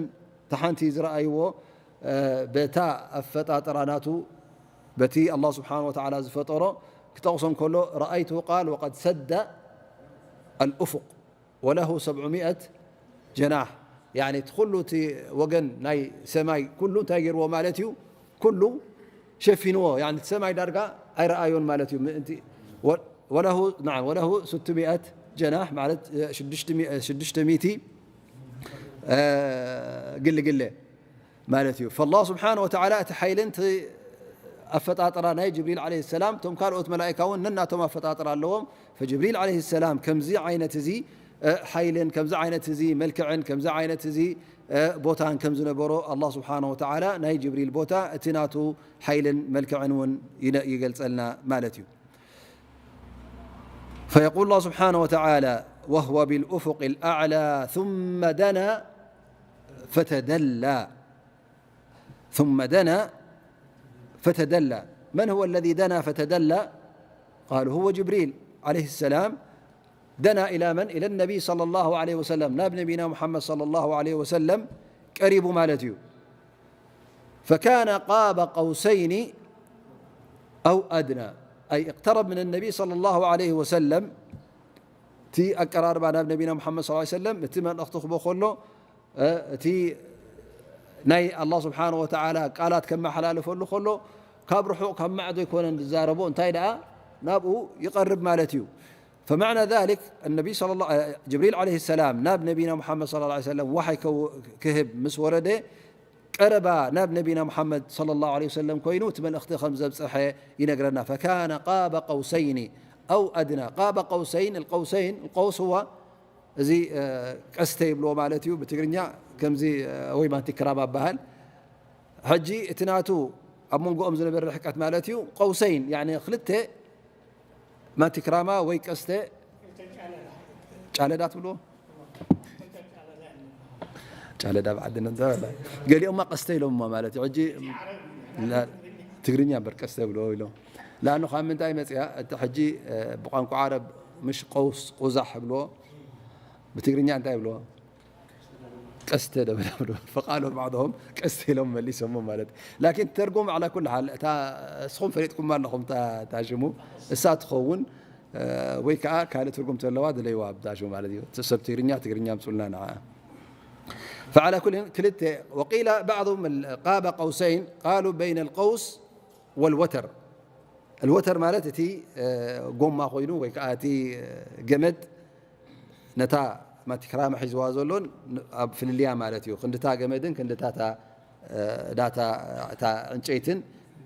ተሓንቲ ዝረኣይዎ በታ ኣፈጣጥራ ናቱ በቲ ኣላህ ስብሓን ወተዓላ ዝፈጠሮ ክጠቕሶ እንከሎ ረኣይቱ ቃል ወቀድ ሰደ ኣልኡፉቅ ወለሁ ሰብዑሚእት ጀናሕ። ያኒ እቲ ኩሉ እቲ ወገን ናይ ሰማይ ኩሉ እንታይ ገይርዎ ማለት እዩ? ኩሉ ሸፊንዎ። ያኒ እቲ ሰማይ ዳርጋ ኣይረኣዮን ማለት እዩ። ምእንቲ ወ-፣ ወለሁ፣ ናዓም፣ ወለሁ ስትሚእት ጀናሕ ማለት ሽዱሽተ ሚእቲ፣ ሽዱሽተ ሚእቲ ግልግለ ማለት እዩ። ፈላህ ስብሓን ወተዓላ እቲ ሓይልን እቲ ኣፈጣጥራ ናይ ጅብሪል ዓለይሂ ሰላም፣ እቶም ካልኦት መላኢካ እውን ነናቶም ኣፈጣጥራ ኣለዎም። ፈጅብሪል ዓለይሂ ሰላም ከምዚ ዓይነት እዚ ሓይልን ከምዚ ዓይነት እዚ መልክዕን ከምዚ ዓይነት እዚ ቦታን ከም ዝነበሮ ኣላህ ስብሓን ወተዓላ ናይ ጅብሪል ቦታ እቲ ናቱ ሓይልን መልክዕን እውን ይነ-፣ ይገልጸልና ማለት እዩ። فيقول الله سبحانه وتعالى: وهو بالأفق الأعلى ثم دنا فتدلى. ثم دنا فتدلى. من هو الذي دنا فتدلى؟ قالوا: هو جبريل عليه السلام. دنا إلى من؟ إلى النبي صلى الله عليه وسلم. ናብ ነቢና ሙሓመድ صلى الله عليه وسلم ቀሪቡ ማለት እዩ። فكان قاب قوسين أو أدنى، أي اقترب من النبي صلى الله عليه وسلم። እቲ ኣቀራርባ ናብ ነቢና ሙሓመድ صلى الله عليه وسلم፣ እቲ መልእኽቲ ክቦ ከሎ፣ እ፣ እቲ ናይ ኣላህ ስብሓን ወተዓላ ቃላት ከመሓላልፈሉ ከሎ፣ ካብ ርሑቕ ካብ ማዕዶ ኣይኮነን ዝዛረቦ፣ እንታይ ደኣ ናብኡ ይቐርብ ማለት እዩ። فمعنى ذلك النبي صلى الله، እ፣ ጅብሪል ዓለይሂ ሰላም ናብ ነቢና ሙሓመድ صلى الله عليه وسلم ዋሓይ ከው-፣ ክህብ ምስ ወረደ፣ ቀረባ ናብ ነቢና ሙሓመድ صلى الله عليه وسلم ኮይኑ እቲ መልእኽቲ ከም ዘብፀሐ ይነግረና። فكان قاب قوسين أو أدنى. قاب قوسين، القوسين، القوس هو እዚ፣ እ፣ ቀስተ ይብልዎ ማለት እዩ ብትግርኛ፣ ከምዚ፣ እ፣ ወይ ማንቲክራማ በሃል። ሕጂ እቲ ናቱ ኣብ መንጎኦም ዝነበረ ርሕቀት ማለት እዩ ቀውሰይን፣ ያኒ ክልተ ማንቲክራማ ወይ ቀስተ ጫለዳ ትብልዎ? ጫለዳ ብዓድና እንተበላ፣ ገሊኦማ ቀስተ ኢሎምማ ማለት እዩ። ሕጂ ላ-፣ ትግርኛ እምበር ቀስተ ይብልዎ ኢሎም። ለኣኑ ካብ ምንታይ መፅያ? እቲ ሕጂ፣ እ፣ ብቋንቋ ዓረብ ምሽ ቀውስ ቁዛሕ ይብልዎ፣ ብትግርኛ እንታይ ይብልዎ? ቀስተ ደበላ ብሎ ፈቃሎ ባዕዶም ቀስተ ኢሎም መሊሶሞ ማለት። ላኪን ተርጉም ዓላ ኩሉ ሓል እታ እስኹም ፈሊጥኩማ ኣለኹም እታ፣ እታ ሽሙ እሳ ትኸውን፣ እ፣ ወይ ከዓ ካልእ ትርጉም ተለዋ ድለይዋ ኣብታ ሽሙ ማለት እዩ። እቲ ሰብ ትግርኛ፣ ትግርኛ ምጹልና ንዓ። فعلى كل ክልተ وقيل بعضهم قاب قوسين قالوا بين القوس والوتر. الوتر ማለት እቲ፣ እ፣ ጎማ ኮይኑ ወይ ከዓ እቲ፣ እ፣ ገመድ ነታ ማቲክራማ ሒዝዋ ዘሎን ኣብ ፍልልያ ማለት እዩ። ክንድታ ገመድን ክንድታ እታ፣ እ፣ ዳታ እታ ዕንጨይትን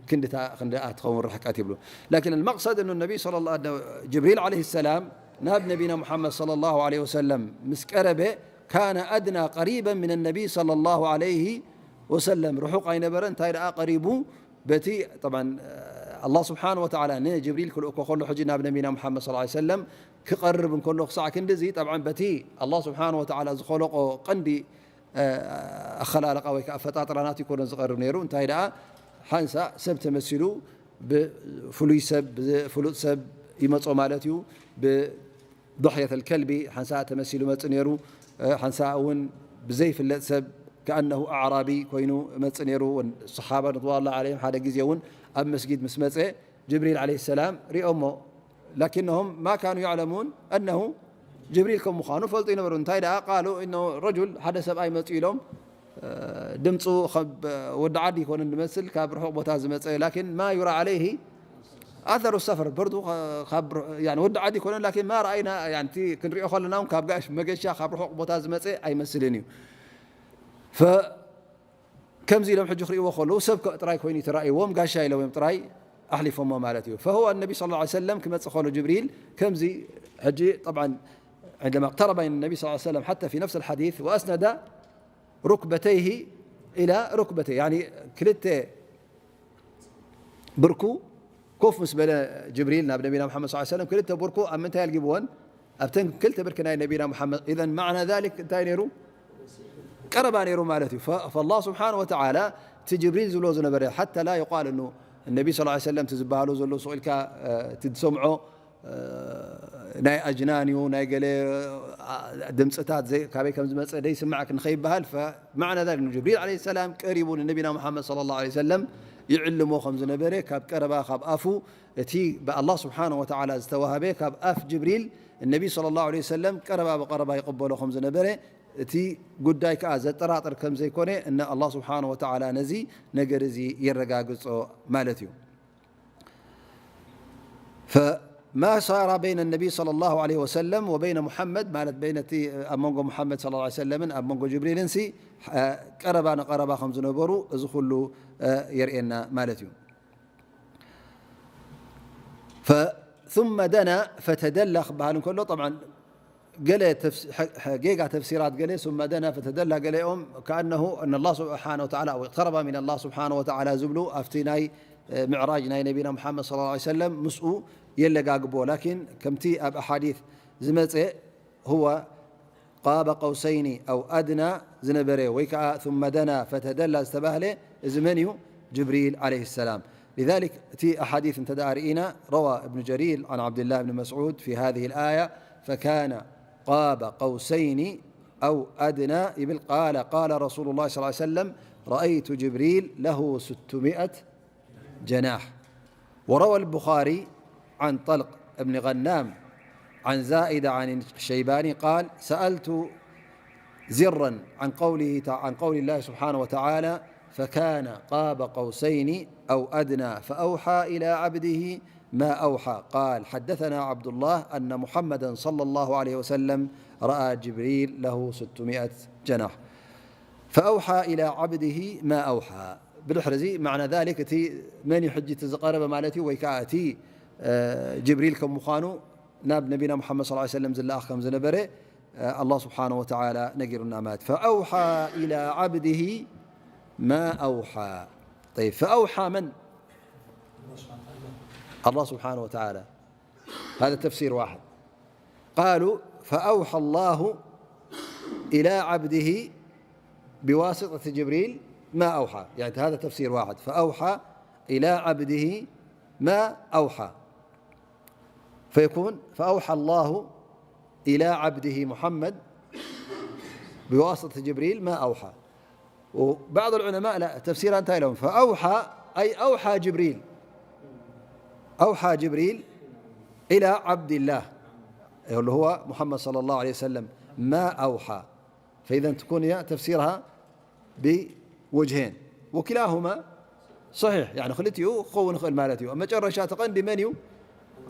ክንድታ፣ ክንድኣ ትኸውን ርሕቀት ይብሉ። لكن المقصد أن النبي صلى الله، جبريل عليه السلام ናብ ነቢና ሙሓመድ صلى الله عليه وسلم ምስ ቀረበ كان أدنى قريبا من النبي صلى الله عليه وسلم ርሑቕ ኣይነበረ፣ እንታይ ደኣ ቀሪቡ በቲ፣ ጠብዓን፣ ኣላህ ስብሓን ወተዓላ ንጅብሪል ክልእኮ ከሎ፣ ሕጂ ናብ ነቢና ሙሓመድ ሰለላሁ ዐለይሂ ወሰለም ክቐርብ እንከሎ፣ ክሳዕ ክንድዚ፣ ጠብዓን፣ በቲ ኣላህ ስብሓን ወተዓላ ዝኸለቆ ቀንዲ፣ እ፣ ኣኸላልቃ ወይ ከዓ ኣፈጣጥራ ናቱ ይኮነን ዝቐርብ ነይሩ። እንታይ ደኣ፣ ሓንሳእ ሰብ ተመሲሉ፣ ብፍሉይ ሰብ፣ ብፍሉጥ ሰብ ይመጾ ማለት እዩ። ብ ضحية الكلب ሓንሳእ ተመሲሉ መጽእ ነይሩ። ሓንሳእ እውን ብዘይፍለጥ ሰብ كأنه أعرابي ኮይኑ መጽእ ነይሩ። ሰሓባ رضوان الله عليهم ሓደ ግዜ እውን ኣብ መስጊድ ምስ መጸ ጅብሪል عليه السلام ሪኦሞ። لكنهم ما كانوا يعلمون أنه ጅብሪል ከም ምዃኑ ፈልጡ ይነበሩ። እንታይ ደኣ قالوا إنه رجل ሓደ ሰብኣይ መጽኡ ኢሎም ድምፁ ካብ ወዲ ዓዲ ይኮነ ዝመስል ካብ ርሑቕ ቦታ ዝመፀ لكن ما يرى عليه أثر السفر برضو ካብ يعني ወዲ ዓዲ ይኮነ لكن ما رأينا يعني እቲ ክንሪኦ ከለና እውን ካብ ጋሽ መገሻ ካብ ርሑቕ ቦታ ዝመፀ ኣይመስልን እዩ። ف ከምዚ ኢሎም ሕጂ ክሪእዎ ከለዉ ሰብ ከ ጥራይ ኮይኑ ተራእይዎም ጋሻ ኢሎም እዮም ጥራይ ኣሕሊፎሞ ማለት እዩ። فهو النبي صلى الله عليه وسلم ክመፅእ ከሎ ጅብሪል ከምዚ ሕጂ طبعا عندما اقترب من النبي صلى الله عليه وسلم حتى في نفس الحديث وأسند ركبتيه إلى ركبتيه، يعني ክልተ ብርኩ ኮፍ ምስ በለ ጅብሪል ናብ ነቢና መሓመድ صلى الله عليه وسلم ክልተ ብርኩ ኣብ ምንታይ ኣልጊብወን? ኣብተን ክልተ ብርኪ ናይ ነቢና መሓመድ። إذن معنى ذلك እንታይ ነይሩ? ቀረባ ነይሩ ማለት እዩ። فالله سبحانه وتعالى እቲ ጅብሪል ዝብሎ ዝነበረ حتى لا يقال أنه النبي صلى الله عليه وسلم እቲ ዝበሃሉ ዘሎ ሱቕ ኢልካ እቲ ዝሰምዖ ናይ ኣጅናን እዩ፣ ናይ ገለ ድምፅታት ካበይ ከም ዝመፀ ደይስማዕ ክንኸይበሃል። فمعنى ذلك ጅብሪል عليه السلام ቀሪቡ ንነቢና መሓመድ صلى الله عليه وسلم ይዕልሞ ከም ዝነበረ ካብ ቀረባ ካብ ኣፉ እቲ ብኣላህ ስብሓነ ወተዓላ ዝተዋሃበ ካብ ኣፍ ጅብሪል ነቢ صلى الله عليه وسلم ቀረባ ብቀረባ ይቕበሎ ከም ዝነበረ እቲ ጉዳይ ከዓ ዘጠራጥር ከም ዘይኮነ እና ኣላህ ስብሓነ ወተዓላ ነዚ ነገር እዚ የረጋግጾ ማለት እዩ። فما صار بين النبي صلى الله عليه وسلم وبين محمد ማለት በይነቲ ኣብ መንጎ ሙሓመድ صلى الله عليه وسلم ን ኣብ መንጎ ጅብሪልን ሲ ቀረባ ንቀረባ ከም ዝነበሩ እዚ ኩሉ የርእየና ማለት እዩ። ثم دنا فتدلى ክበሃል እንከሎ طبعا ገለ ጌጋ ተፍሲራት ገለ ثم دنا فتدلى ገለኦም كأنه أن الله سبحانه وتعالى أو اقترب من الله سبحانه وتعالى ዝብሉ ኣብቲ ናይ ምዕራጅ ናይ ነቢና ሙሓመድ صلى الله عليه وسلم ምስኡ የለጋግቦ ላኪን ከምቲ ኣብ ኣሓዲث ዝመፀ هو قاب قوسين أو أدنى ዝነበረ ወይ ከዓ ثم دنا فتدلى ዝተባህለ እዚ መን እዩ? ጅብሪል عليه السلام. لذلك እቲ أحاديث እንተ ደኣ ርኢና روى ابن جرير عن عبد الله بن مسعود في هذه الآية فكان قاب قوسين أو أدنى ይብል قال قال رسول الله صلى الله عليه وسلم رأيت جبريل له ستمائة جناح. وروى البخاري عن طلق بن غنام عن زائدة عن الشيباني قال سألت زرا عن قوله عن قول الله سبحانه وتعالى فكان قاب قوسين أو أدنى فأوحى إلى عبده ما أوحى قال حدثنا عبد الله أن محمدا صلى الله عليه وسلم رأى جبريل له ستمائة جناح فأوحى إلى عبده ما أوحى ብድሕሪ እዚ معنى ذلك እቲ መን እዩ ሕጂ እቲ ዝቐረበ ማለት እዩ ወይ ከዓ እቲ ጅብሪል ከም ምዃኑ ናብ ነቢና ሙሓመድ صلى الله عليه وسلم ዝለኣኽ ከም ዝነበረ ኣላህ ስብሓነ ወተዓላ ነጊሩና ማለት فأوحى إلى عبده ما أوحى طيب فأوحى من؟ الله سبحانه وتعالى هذا تفسير واحد قالوا فأوحى الله إلى عبده بواسطة جبريل ما أوحى يعني هذا تفسير واحد فأوحى إلى عبده ما أوحى فيكون فأوحى الله إلى عبده محمد بواسطة جبريل ما أوحى وبعض العلماء لا تفسير أنت لهم فأوحى أي أوحى جبريل أوحى جبريل إلى عبد الله اللي هو محمد صلى الله عليه وسلم ما أوحى فإذا تكون هي تفسيرها بوجهين وكلاهما صحيح يعني ክልቲኡ ክኸውን ይኽእል ማለት እዩ መጨረሻ ተቐንዲ መን እዩ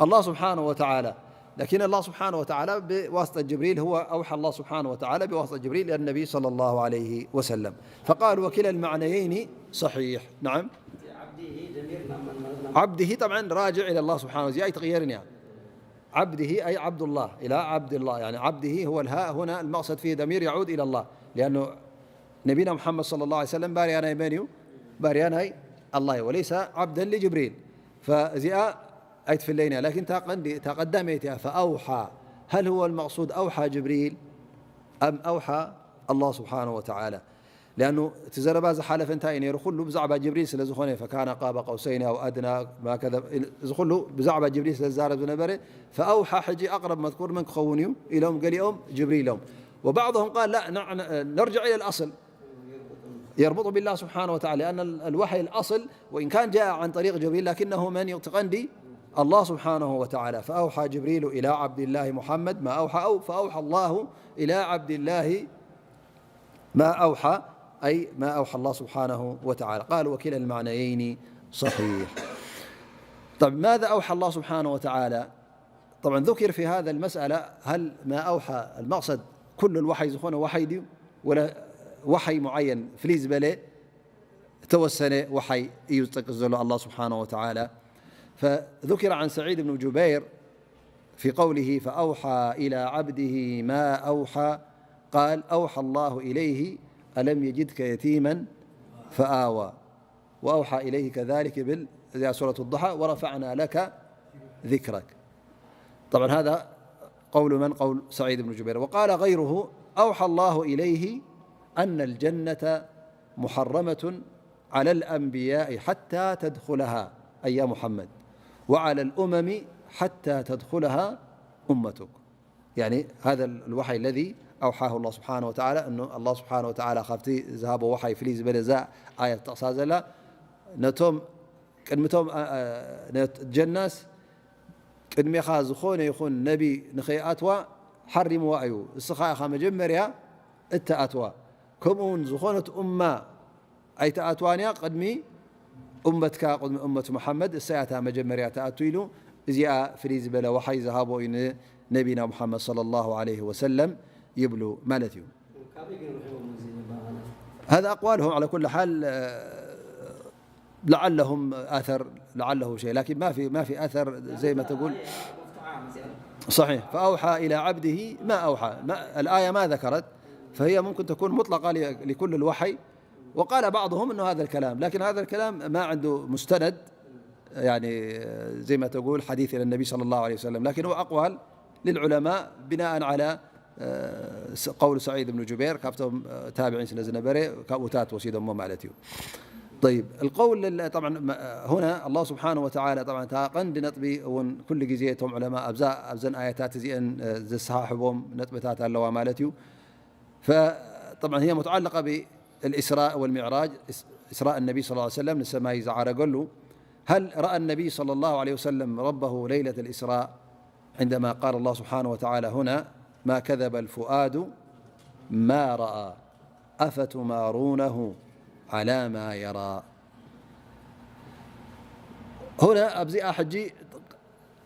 الله سبحانه وتعالى لكن الله سبحانه وتعالى بواسطة جبريل هو أوحى الله سبحانه وتعالى بواسطة جبريل إلى النبي صلى الله عليه وسلم فقال وكلا المعنيين صحيح نعم عبده طبعا راجع إلى الله سبحانه وتعالى أي تغيير يعني عبده أي عبد الله إلى عبد الله يعني عبده هو الهاء هنا المقصد فيه ضمير يعود إلى الله لأنه نبينا محمد صلى الله عليه وسلم باريانا يبنيو باريانا الله وليس عبدا لجبريل فزئاء أيتفلينا لكن تقدميتها فأوحى هل هو المقصود أوحى جبريل أم أوحى الله سبحانه وتعالى لأنه تزربا زحالف انتهى نير كله بزعبة جبريل سلزخونه فكان قاب قوسين أو أدنى ما كذا كله بزعبة جبريل سلزارب زنبره فأوحى حجي أقرب مذكور من كخونيو إلهم قال يوم جبريل يوم وبعضهم قال لا نرجع إلى الأصل يربط بالله سبحانه وتعالى لأن الوحي الأصل وإن كان جاء عن طريق جبريل لكنه من يتقندي الله سبحانه وتعالى فأوحى جبريل إلى عبد الله محمد ما أوحى أو فأوحى الله إلى عبد الله ما أوحى أي ما أوحى الله سبحانه وتعالى قال وكلا المعنيين صحيح طب ماذا أوحى الله سبحانه وتعالى طبعا ذكر في هذا المسألة هل ما أوحى المقصد كل الوحي زخونه وحي دي ولا وحي معين فليز بله توسنه وحي يزتقزله الله سبحانه وتعالى فذكر عن سعيد بن جبير في قوله: فأوحى إلى عبده ما أوحى، قال: أوحى الله إليه ألم يجدك يتيما فآوى، وأوحى إليه كذلك بال-، زي سورة الضحى: ورفعنا لك ذكرك. طبعًا هذا قول من؟ قول سعيد بن جبير. وقال غيره: أوحى الله إليه أن الجنة محرمة على الأنبياء حتى تدخلها، أي يا محمد، وعلى الأمم حتى تدخلها أمتك. يعني هذا الوحي الذي أوحاه الله سبحانه وتعالى، أنه الله سبحانه وتعالى ካብቲ ዝሃቦ ወሓይ ፍልይ ዝበለ እዛ ኣያ ትጠቕሳ ዘላ ነቶም ቅድሚቶም ጀናስ ቅድሜኻ ዝኾነ ይኹን ነቢ ንኸይኣትዋ ሓሪምዋ እዩ። እስኻ ኢኻ መጀመርያ እተኣትዋ። ከምኡ እውን ዝኾነት ኡማ ኣይትኣትዋን እያ ቅድሚ ኡመትካ፣ ቅድሚ ኡመት መሓመድ፣ እሳ እያ እታ መጀመርያ ትኣቱ ኢሉ፣ እዚኣ ፍልይ ዝበለ ወሓይ ዝሃቦ እዩ ንነቢና ሙሓመድ ሰለላሁ ዐለይሂ ወሰለም ይብሉ ማለት እዩ። هذا أقوالهم. على كل حال، لعلهم أثر، لعله شيء، لكن ما في، ما في أثر زي ما تقول. صحيح. فأوحى إلى عبده ما أوحى. ما، الآية ما ذكرت، فهي ممكن تكون مطلقة ل-، لكل الوحي. وقال بعضهم أنه هذا الكلام، لكن هذا الكلام ما عنده مستند، يعني زي ما تقول حديث إلى النبي صلى الله عليه وسلم، لكن هو أقوال للعلماء بناء على قول سعيد بن جبير، ካብቶም ታብዒን ስለ ዝነበረ ካብኡታት ወሲዶሞ ማለት እዩ። طيب، القول ال-، طبعًا، هنا الله سبحانه وتعالى، طبعًا እታ ቀንዲ ነጥቢ እውን ኩሉ ግዜ እቶም ዑለማ ኣብዛ፣ ኣብዘን ኣያታት እዚአን ዘሰሓሕቦም ነጥብታት ኣለዋ ማለት እዩ። فطبعًا هي متعلقة بالإسراء والمعراج، إس-، إسراء النبي صلى الله عليه وسلم، ንሰማይ ዝዓረገሉ። هل رأى النبي صلى الله عليه وسلم ربه ليلة الإسراء؟ عندما قال الله سبحانه وتعالى هنا: ما كذب الفؤاد ما رأى أفتمارونه على ما يرى. هنا، ኣብዚኣ ሕጂ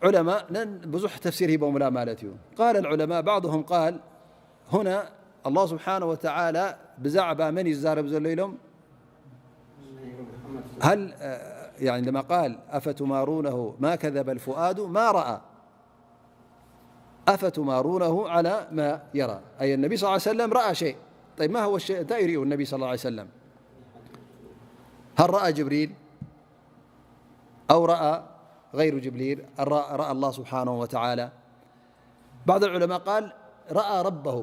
ዑለማ ነን ብዙሕ ተፍሲር ሂቦምላ ማለት እዩ። قال العلماء، بعضهم قال هنا الله سبحانه وتعالى ብዛዕባ መን እዩ ዝዛረብ ዘሎ ኢሎም؟ هل، يعني لما قال: أفتمارونه ما كذب الفؤاد ما رأى، أفتمارونه على ما يرى، أي النبي صلى الله عليه وسلم رأى شيء. طيب، ما هو الشيء؟ እንታይ እዩ ርእዩ النبي صلى الله عليه وسلم؟ هل رأى جبريل أو رأى غير جبريل؟ رأى، رأى الله سبحانه وتعالى. بعض العلماء قال: رأى ربه.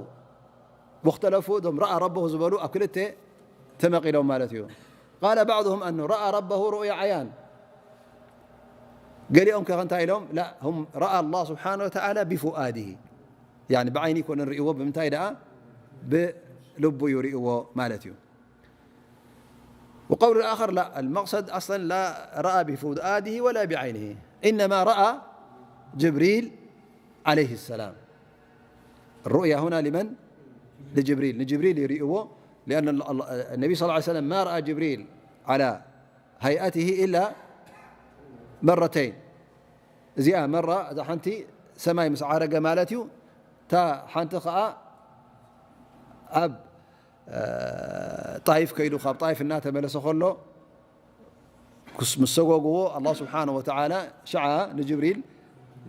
واختلفوا، እዞም رأى ربه ዝበሉ ኣብ ክልተ ተመቒሎም ማለት እዩ። قال بعضهم أنه رأى ربه رؤيا عيان. ገሊኦም ከ እንታይ ኢሎም؟ لا، هم رأى الله سبحانه وتعالى بفؤاده، يعني ብዓይኒ ይኮነን ርእይዎ፣ ብምንታይ ደኣ? ብልቡ እዩ ርእይዎ ማለት እዩ። وقول الآخر لا، المقصد أصلًا لا رأى بفؤاده ولا بعينه، إنما رأى جبريل عليه السلام. الرؤيا هنا لمن؟ لجبريل. ንጅብሪል ይርእይዎ، لأن ال-، ال-، النبي صلى الله عليه وسلم ما رأى جبريل على هيئته إلا مرتين. እዚኣ መራ፣ እዛ ሓንቲ ሰማይ ምስ ዓረገ ማለት እዩ። እታ ሓንቲ ኸዓ ኣብ ጣይፍ ከይዱ፣ ካብ ጣይፍ እናተመለሰ ከሎ ምስ ሰጎግዎ ኣላህ ስብሓነሁ ወተዓላ ሽዓ ንጅብሪል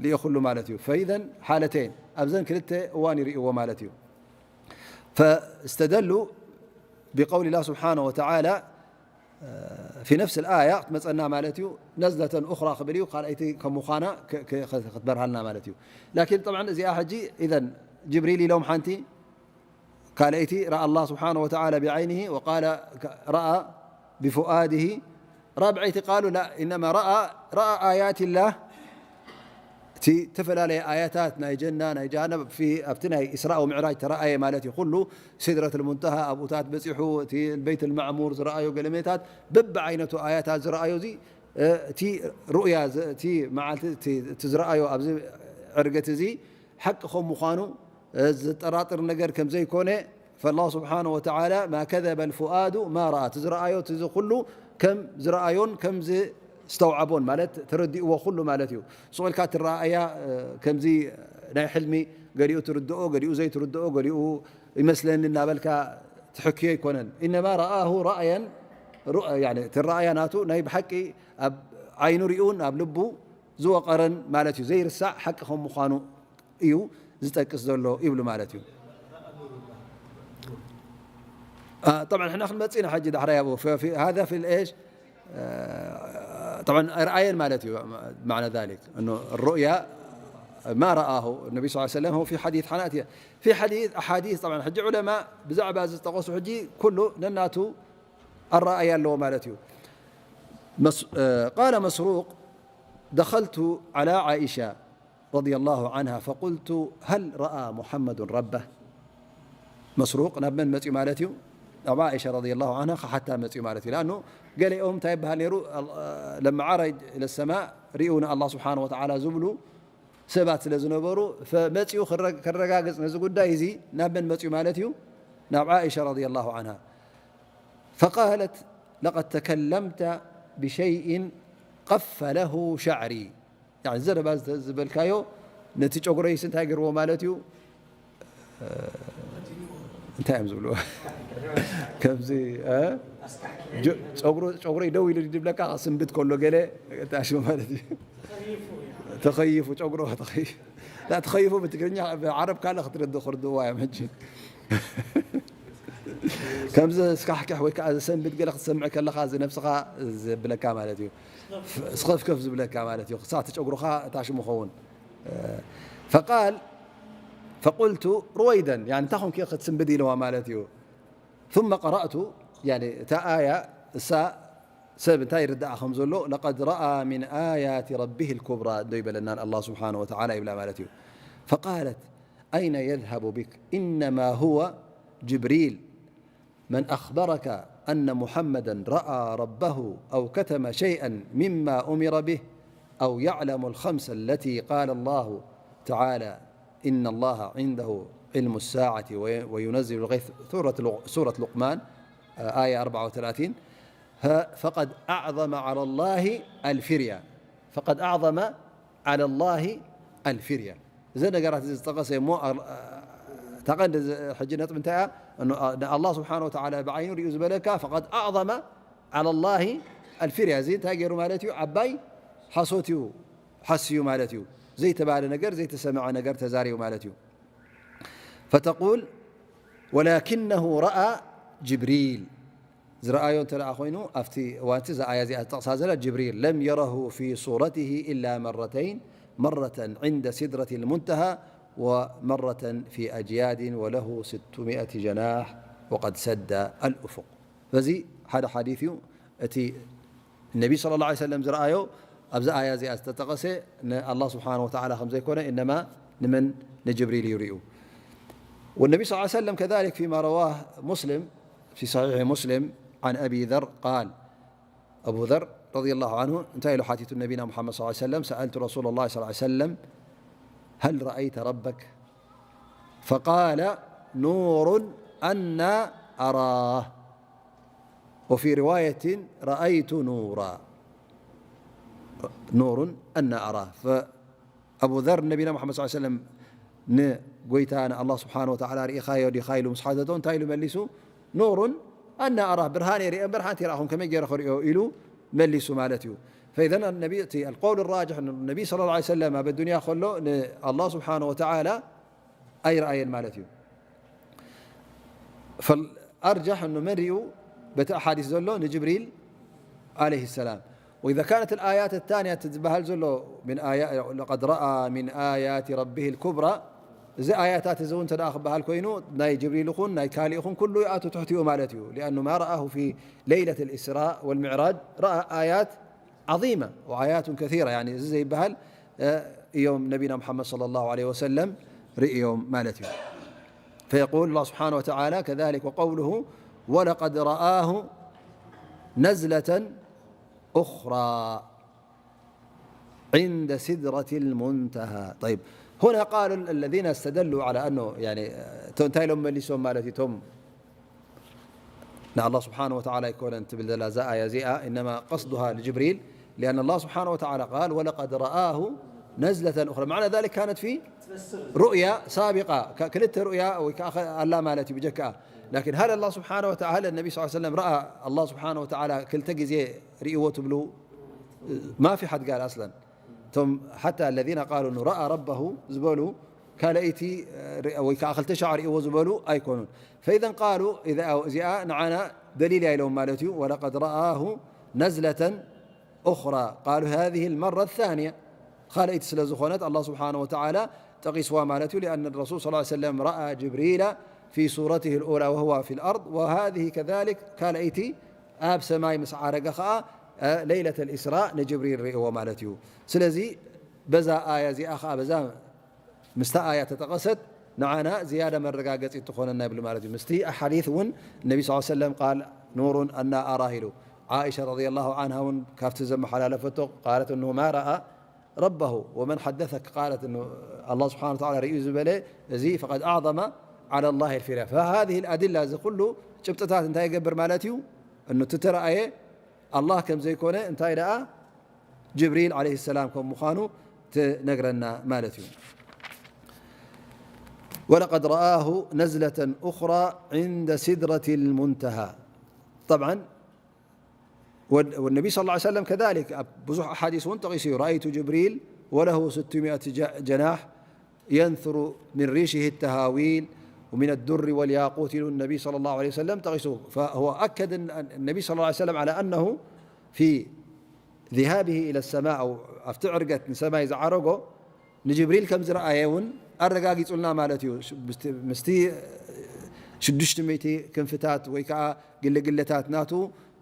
ልኢኹሉ ማለት እዩ። ፈኢዘን ሓለተይን ኣብዘን ክልተ እዋን ይርእይዎ ማለት እዩ። ፈእስተደሉ ብቀውሊ ላህ ስብሓነሁ ወተዓላ ፊ ነፍስ ኣያ ክትመፀና ማለት እዩ። ነዝለተን ኡኽራ ክብል እዩ፣ ካልኣይቲ ከም ምዃና ክትበርሃልና ማለት እዩ። ላኪን ጠብዓን እዚኣ ሕጂ ኢዘን ጅብሪል ኢሎም ሓንቲ ካልኣይቲ ረኣ ኣላህ ስብሓነሁ ወተዓላ ብዓይኒሂ ወቃለ ረኣ ብፉኣድሂ። ራብዐይቲ ቃሉ ላ ኢነማ ረኣ፣ ረኣ ኣያትላህ፣ እቲ ዝተፈላለየ ኣያታት ናይ ጀና ናይ ጀሃነም ኣብቲ ናይ ኢስራእ ወምዕራጅ ተረኣየ ማለት እዩ። ኩሉ ሲድረት ልሙንተሃ ኣብኡታት በፂሑ፣ እቲ ቤት ልማዕሙር ዝረኣዮ ገለሜታት በብዓይነቱ ኣያታት ዝረኣዮ እዚ እቲ ሩእያ እቲ መዓልቲ እቲ ዝረኣዮ ኣብዚ ዕርገት እዚ ሓቂ ከም ምዃኑ ዘጠራጥር ነገር ከም ዘይኮነ፣ ፈላህ ስብሓነ ወተዓላ ማ ከዘበ ልፉኣዱ ማ ረኣ፣ እቲ ዝረኣዮ እቲ ኩሉ ከም ዝረኣዮን ከም ዝተውዓቦን ማለት ተረዲእዎ ኩሉ ማለት እዩ። ሱቕ ኢልካ ትረኣያ ከምዚ ናይ ሕልሚ ገሊኡ ትርድኦ፣ ገሊኡ ዘይትርድኦ፣ ገሊኡ ይመስለኒ እናበልካ ትሕክዮ ኣይኮነን። ኢነማ ረኣሁ ረእየን፣ ትረኣያ ናቱ ናይ ብሓቂ ኣብ ዓይኑ ሪኡን ኣብ ልቡ ዝወቐረን ማለት እዩ። ዘይርሳዕ ሓቂ ከም ምዃኑ እዩ ዝጠቅስ ዘሎ ይብሉ ማለት እዩ። طبعا ንሕና ክንመጽእ ኢና ሕጂ ዳሕራይ ኣብኡ። هذا في الإيش؟ طبعا ኣይረኣየን ማለት እዩ። معنى ذلك أنه الرؤيا ما رآه النبي صلى الله عليه وسلم هو في حديث حناتية في حديث أحاديث طبعا ሕጂ ዑለማ ብዛዕባ እዚ ዝጠቐሱ ሕጂ ኩሉ ነናቱ ኣረኣእያ ኣለዎ ማለት እዩ። قال مسروق: دخلت على عائشة رضي الله عنها فقلت: هل رأى محمد ربه؟ መስሩቅ ናብ መን መፅኡ ማለት እዩ? ናብ ዓኢሻ ረዲየላሁ ዓንሃ ክሓታ መፅኡ ማለት እዩ። ለኣኑ ገሊኦም እንታይ ይበሃል ነይሩ? ለማ ዓረጀ ኢለ ሰማእ ሪኡ ንኣላህ ስብሓነ ወተዓላ ዝብሉ ሰባት ስለ ዝነበሩ መፂኡ ከረጋግፅ ነዚ ጉዳይ እዚ ናብ መን መፅኡ ማለት እዩ? ናብ ዓኢሻ ረዲየላሁ ዓንሃ። فقالت: لقد تكلمت بشيء قفله شعري. ዘረባ ዝበልካዮ ነቲ ጨጉረይስ እንታይ ገርዎ ማለት እዩ? እንታይ እዮም ዝብልዎ? ከምዚ ጨጉረይ ደው ኢሉ ድብለካ ስንብት ከሎ ገለ ታሽ ማለት እዩ። ተኸይፉ ጨጉሮ ተኸይፉ ብትግርኛ ብዓረብ ካልእ ክትርድእ ክርድእዋ እዮም ሕጂ። ከምዚ ስካሕክሕ ወይ ከዓ ዘሰንብድ ገለ ክትሰምዕ ከለኻ እዚ ነብስኻ ዘብለካ ማለት እዩ። ስኸፍከፍ ዝብለካ ማለት እዩ። ክሳዕ ትጨጉሩኻ እታ ሽሙ ኸውን። ፈቃል ፈቁልቱ ሩወይደን፣ ያኒ እንታይ ኾንኪ ክትስንብድ ኢለዋ ማለት እዩ። ثم قرأت، ያኒ እታ ኣያ እሳ ሰብ እንታይ ይርዳኣ ከም ዘሎ لقد رأى من آيات ربه الكبرى እንዶ ይበለናን ኣላህ ስብሓነ ወተዓላ ይብላ ማለት እዩ። فقالت أين يذهب بك إنما هو جبريل من أخبرك أن محمدا رأى ربه أو كتم شيئا مما أمر به أو يعلم الخمس التي قال الله تعالى إن الله عنده علم الساعة وينزل الغيث سورة لقمان آية أربعة وثلاثين فقد أعظم على الله الفرية فقد أعظم على الله الفرية እዘ ነገራት እዚ ዝጠቐሰ እሞ ታቐንዲ ሕጂ ነጥብ እንታይ እያ? ንኣላህ ስብሓን ወተዓላ ብዓይኑ ሪኡ ዝበለካ فقد أعظم على الله الفرية እዚ እንታይ ገይሩ ማለት እዩ? ዓባይ ሓሶት እዩ ሓስዩ ማለት እዩ። ዘይተባለ ነገር ዘይተሰምዐ ነገር ተዛሪቡ ማለት እዩ። فتقول ولكنه رأى جبريل ዝረኣዮ እንተ ደኣ ኮይኑ ኣብቲ እዋንቲ እዛ ኣያ እዚኣ ዝጠቕሳ ዘላ ጅብሪል لم يره في صورته إلا مرتين مرة عند سدرة المنتهى ومرة في أجياد وله ستمائة جناح وقد سد الأفق በዚ ሓደ ሓዲት እዩ እቲ ነቢ صلى الله عليه وسلم ዝረኣዮ ኣብዚ ኣያ እዚኣ ዝተጠቐሰ ንኣላህ ስብሓን ወተዓላ ከም ዘይኮነ እነማ ንመን ንጅብሪል እዩ ሪኡ والنبي صلى الله عليه وسلم كذلك فيما رواه مسلم في صحيح مسلم عن أبي ذر قال أبو ذر رضي الله عنه እንታይ ኢሉ ሓቲቱ ነቢና محمد صلى الله عليه وسلم سألت رسول الله صلى الله عليه وسلم هل رأيت ربك فقال نور أنى أراه وفي رواية رأيت نورا نور أنى أراه أبو ذر ነቢና محمد صلى الله عليه وسلم ንጎይታ ንኣላህ ስብሓን ወተዓላ ርኢኻዮ ዲኻ ኢሉ ምስ ሓተቶ እንታይ ኢሉ መሊሱ? ኑሩን ኣና ኣራህ ብርሃን የርእየን ብርሃን ተይረኣኹም ከመይ ገይረ ክርእዮ ኢሉ መሊሱ ማለት እዩ። فإذا النبي القول الراجح النبي صلى الله عليه وسلم ኣብ الدنيا ከሎ ንኣላህ ስብሓን ወተዓላ ኣይረኣየን ማለት እዩ። فالأرجح أنه من رئو بتأحاديث زلو نجبريل عليه السلام. وإذا كانت الآيات الثانية تتبهل زلو من آيات لقد رأى من آيات ربه الكبرى زي آيات زون تداخل بهال كوينو ناي جبريل يخون ناي كالي يخون كله يأتوا تحتيه مالتيه لأنه ما رآه في ليلة الإسراء والمعراج رأى آيات عظيمة وآيات كثيرة يعني زي بهال يوم نبينا محمد صلى الله عليه وسلم رئيوم مالتي. فيقول الله سبحانه وتعالى كذلك وقوله ولقد رآه نزلة أخرى عند سدرة المنتهى. طيب، هنا قال الذين استدلوا على أنه يعني تنتهي لهم مليسون مالتي توم نعم الله سبحانه وتعالى يكون أنت بالدلازة آية زئة إنما قصدها لجبريل لأن الله سبحانه وتعالى قال ولقد رآه نزلة أخرى معنى ذلك كانت في رؤيا سابقة كلت رؤيا وكأخ ألا مالتي بجكأ لكن هل الله سبحانه وتعالى هل النبي صلى الله عليه وسلم رأى الله سبحانه وتعالى كلت جزي رئوة بلو ما في حد قال أصلا እቶም ሓታ الذين قالوا أنه رأى ربه ዝበሉ ካልኣይቲ ወይ ከዓ ክልተ ሻዕ ርእዎ ዝበሉ ኣይኮኑን። فإذا قالوا እዚኣ ንዓና ደሊል እያ ኢሎም ማለት እዩ። ولقد رآه نزلة أخرى قالوا هذه المرة الثانية ካልኣይቲ ስለ ዝኾነት ኣላህ ስብሓነ ወተዓላ ጠቒስዋ ማለት እዩ። لأن الرسول صلى الله عليه وسلم رأى جبريل في صورته الأولى وهو في الأرض وهذه كذلك ካልኣይቲ ኣብ ሰማይ ምስ ዓረገ ኸዓ ለይለተል ኢስራእ ንጅብሪል ርእዎ ማለት እዩ። ስለዚ በዛ ኣያ እዚኣ ኸዓ በዛ ምስታ ኣያ ተጠቐሰት ንዓና ዝያዳ መረጋገጺ ትኾነና ይብል ማለት እዩ። ምስቲ ኣሓዲት እውን ነቢ ስ ሰለም ቃል ኑሩን ኣና ኣራህ ኢሉ። ዓኢሻ ረዲየላሁ ዓንሃ እውን ካብቲ ዘመሓላለፈቶ ቃለት እንሁ ማ ረኣ ረበሁ ወመን ሓደሰክ ቃለት እ ኣላ ስብሓን ወተዓላ ርእዩ ዝበለ እዚ ፈቀድ ኣዕዘመ ዓላ ላህ ልፊርያ። ፈሃዚህ ልኣድላ እዚ ኩሉ ጭብጥታት እንታይ ይገብር ማለት እዩ? እኑ እቲ ተረኣየ ኣላህ ከም ዘይኮነ እንታይ ደኣ ጅብሪል ዓለይሂ ሰላም ከም ምዃኑ ትነግረና ማለት እዩ። ولقد رآه نزلة أخرى عند سدرة المنتهى. طبعا والنبي صلى الله عليه وسلم كذلك ኣብ ብዙሕ ኣሓዲስ እውን ጠቒሱ እዩ። رأيت جبريل وله ستمائة جناح ينثر من ريشه التهاويل ومن الدر والياقوت ኢሉ النبي صلى الله عليه وسلم ጠቒሱ። فهو أكد النبي صلى الله عليه وسلم على أنه في ذهابه إلى السماء أو ኣብቲ ዕርገት ንሰማይ ዝዓረጎ ንጅብሪል ከም ዝረኣየ እውን ኣረጋጊጹልና ማለት እዩ። ምስቲ ሽዱሽተ ሚእቲ ክንፍታት ወይ ከዓ ግለግለታት ናቱ፣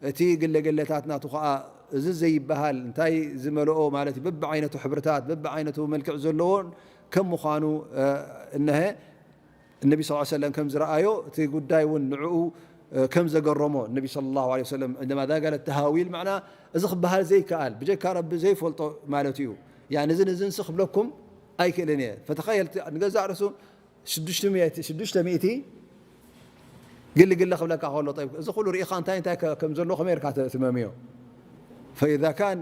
እቲ ግለግለታት ናቱ ከዓ እዚ ዘይበሃል እንታይ ዝመልኦ ማለት እዩ፣ በብዓይነቱ ሕብርታት በብዓይነቱ መልክዕ ዘለዎን ከም ምዃኑ እነሀ እነቢ ስ ሰለም ከም ዝረኣዮ እቲ ጉዳይ እውን ንዕኡ ከም ዘገረሞ እነቢ صلى الله عليه وسلم عندما ذهب إلى التهاويل معنى እዚ ክበሃል ዘይከኣል ብጀካ ረቢ ዘይፈልጦ ማለት እዩ። ያኒ እዝን እዝንስ ክብለኩም ኣይክእልን እየ። ፈተኸየል ንገዛእ ርእሱ ሽዱሽተ ሚእቲ ግልግለ ክብለካ ከሎ እዚ ኩሉ ርኢኻ እንታይ እንታይ ከም ዘሎ ከመይ ርካ ትመምዮ። فإذا كان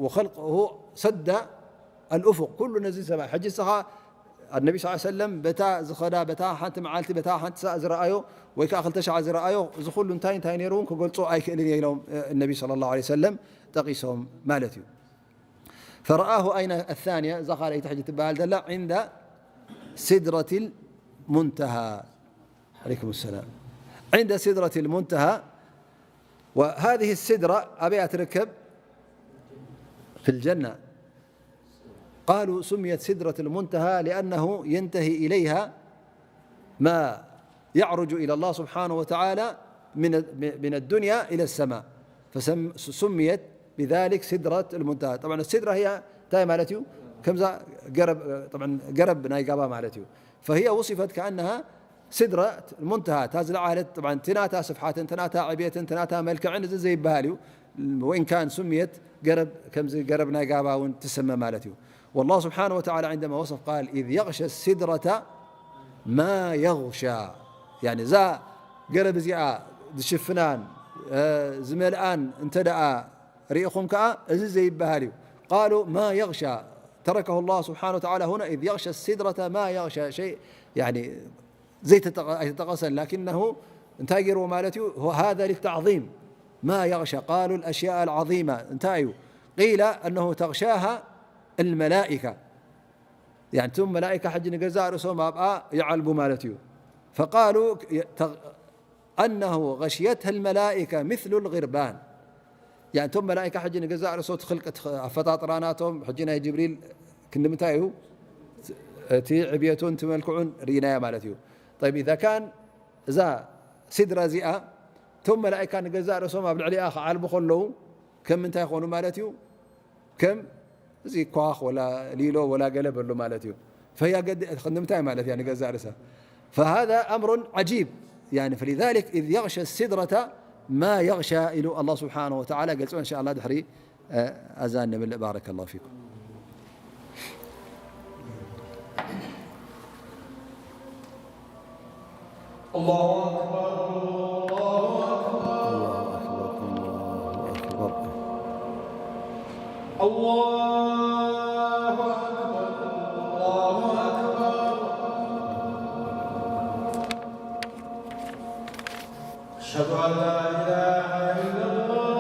وخلقه سد الأفق ኩሉ ነዚ ሰማይ ሕጂ ንስኻ ኣነቢ ስ ሰለም በታ ዝኸዳ በታ ሓንቲ መዓልቲ በታ ሓንቲ ሳዕ ዝረኣዮ ወይ ከዓ ክልተ ሻዕ ዝረኣዮ እዚ ኩሉ እንታይ እንታይ ነይሩ እውን ክገልጾ ኣይክእልን እየ ኢሎም እነቢ صلى الله عليه وسلم ጠቒሶም ማለት እዩ። فرآه أين الثانية እዛ ካልኣይቲ ሕጂ ትበሃል ዘላ عند سدرة المنتهى عليكم السلام عند سدرة المنتهى وهذه السدرة ኣበያ ትርከብ في الجنة قالوا سميت سدرة المنتهى لأنه ينتهي إليها ما يعرج إلى الله سبحانه وتعالى من من الدنيا إلى السماء فسميت بذلك سدرة المنتهى. طبعا السدرة هي تاي مالتيو كمزا قرب طبعا قرب ناي قابا مالتيو فهي وصفت كأنها سدرة المنتهى تازل عالت طبعا تناتا سفحات تناتا عبية تناتا ملكع زي بهاليو وإن كان سميت قرب كمزي قرب ناي قابا وانتسمى مالتيو. والله سبحانه وتعالى عندما وصف قال إذ يغشى السدرة ما يغشى يعني زا قرب زيا دشفنان زملان انتدأ رئيكم كأ زي بهاليو قالوا ما يغشى تركه الله سبحانه وتعالى هنا إذ يغشى السدرة ما يغشى شيء يعني زي تتقسن لكنه انتاجر ومالتي هو هذا للتعظيم ما يغشى قالوا الأشياء العظيمة انتايو قيل أنه تغشاها الملائكة يعني ثم ملائكة حج نجزاء رسوم أبقى يعلبوا مالتيو فقالوا أنه غشيتها الملائكة مثل الغربان يعني ثم ملائكة حج نجزاء رسوم خلقت أفطاطرا ناتهم حجنا جبريل كن متايو تي عبيتون تملكعون رينايا مالتيو طيب إذا كان እዛ ሲድራ እዚኣ እቶም መላእካ ንገዛእ ርእሶም ኣብ ልዕሊኣ ክዓልቡ ከለዉ ከም ምንታይ ይኾኑ ማለት እዩ? ከም እዚ ኳኽ ወላ ሊሎ ወላ ገለ በሉ ማለት እዩ። ፈያ ገዲ ንምንታይ ማለት እያ ንገዛእ ርእሳ فهذا أمر عجيب يعني فلذلك إذ يغشى السدرة ما يغشى ኢሉ ኣላህ ስብሓነሁ ወተዓላ ገልጾ። እንሻ ኣላህ ድሕሪ ኣዛን ንምልእ። ባረከላሁ ፊኩም። الله أكبر. الله أكبر. الله أكبر. الله أكبر. الله أكبر. الله أكبر. أشهد أن لا إله إلا الله.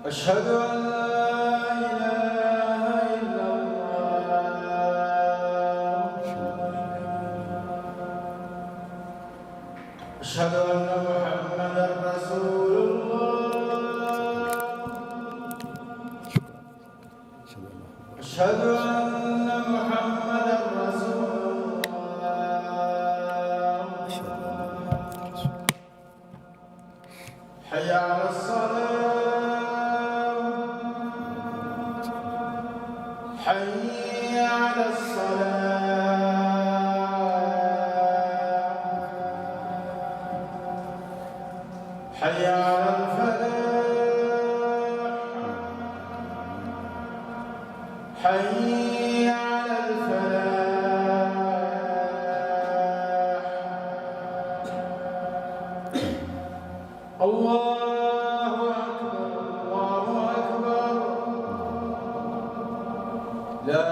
أشهد أن لا إله إلا الله. أشهد أن محمدا رسول الله. أشهد أن محمدا رسول الله. حي على الصلاة. حي على الصلاة. حي على الفلاح. حي على الفلاح. الله أكبر، الله أكبر. لا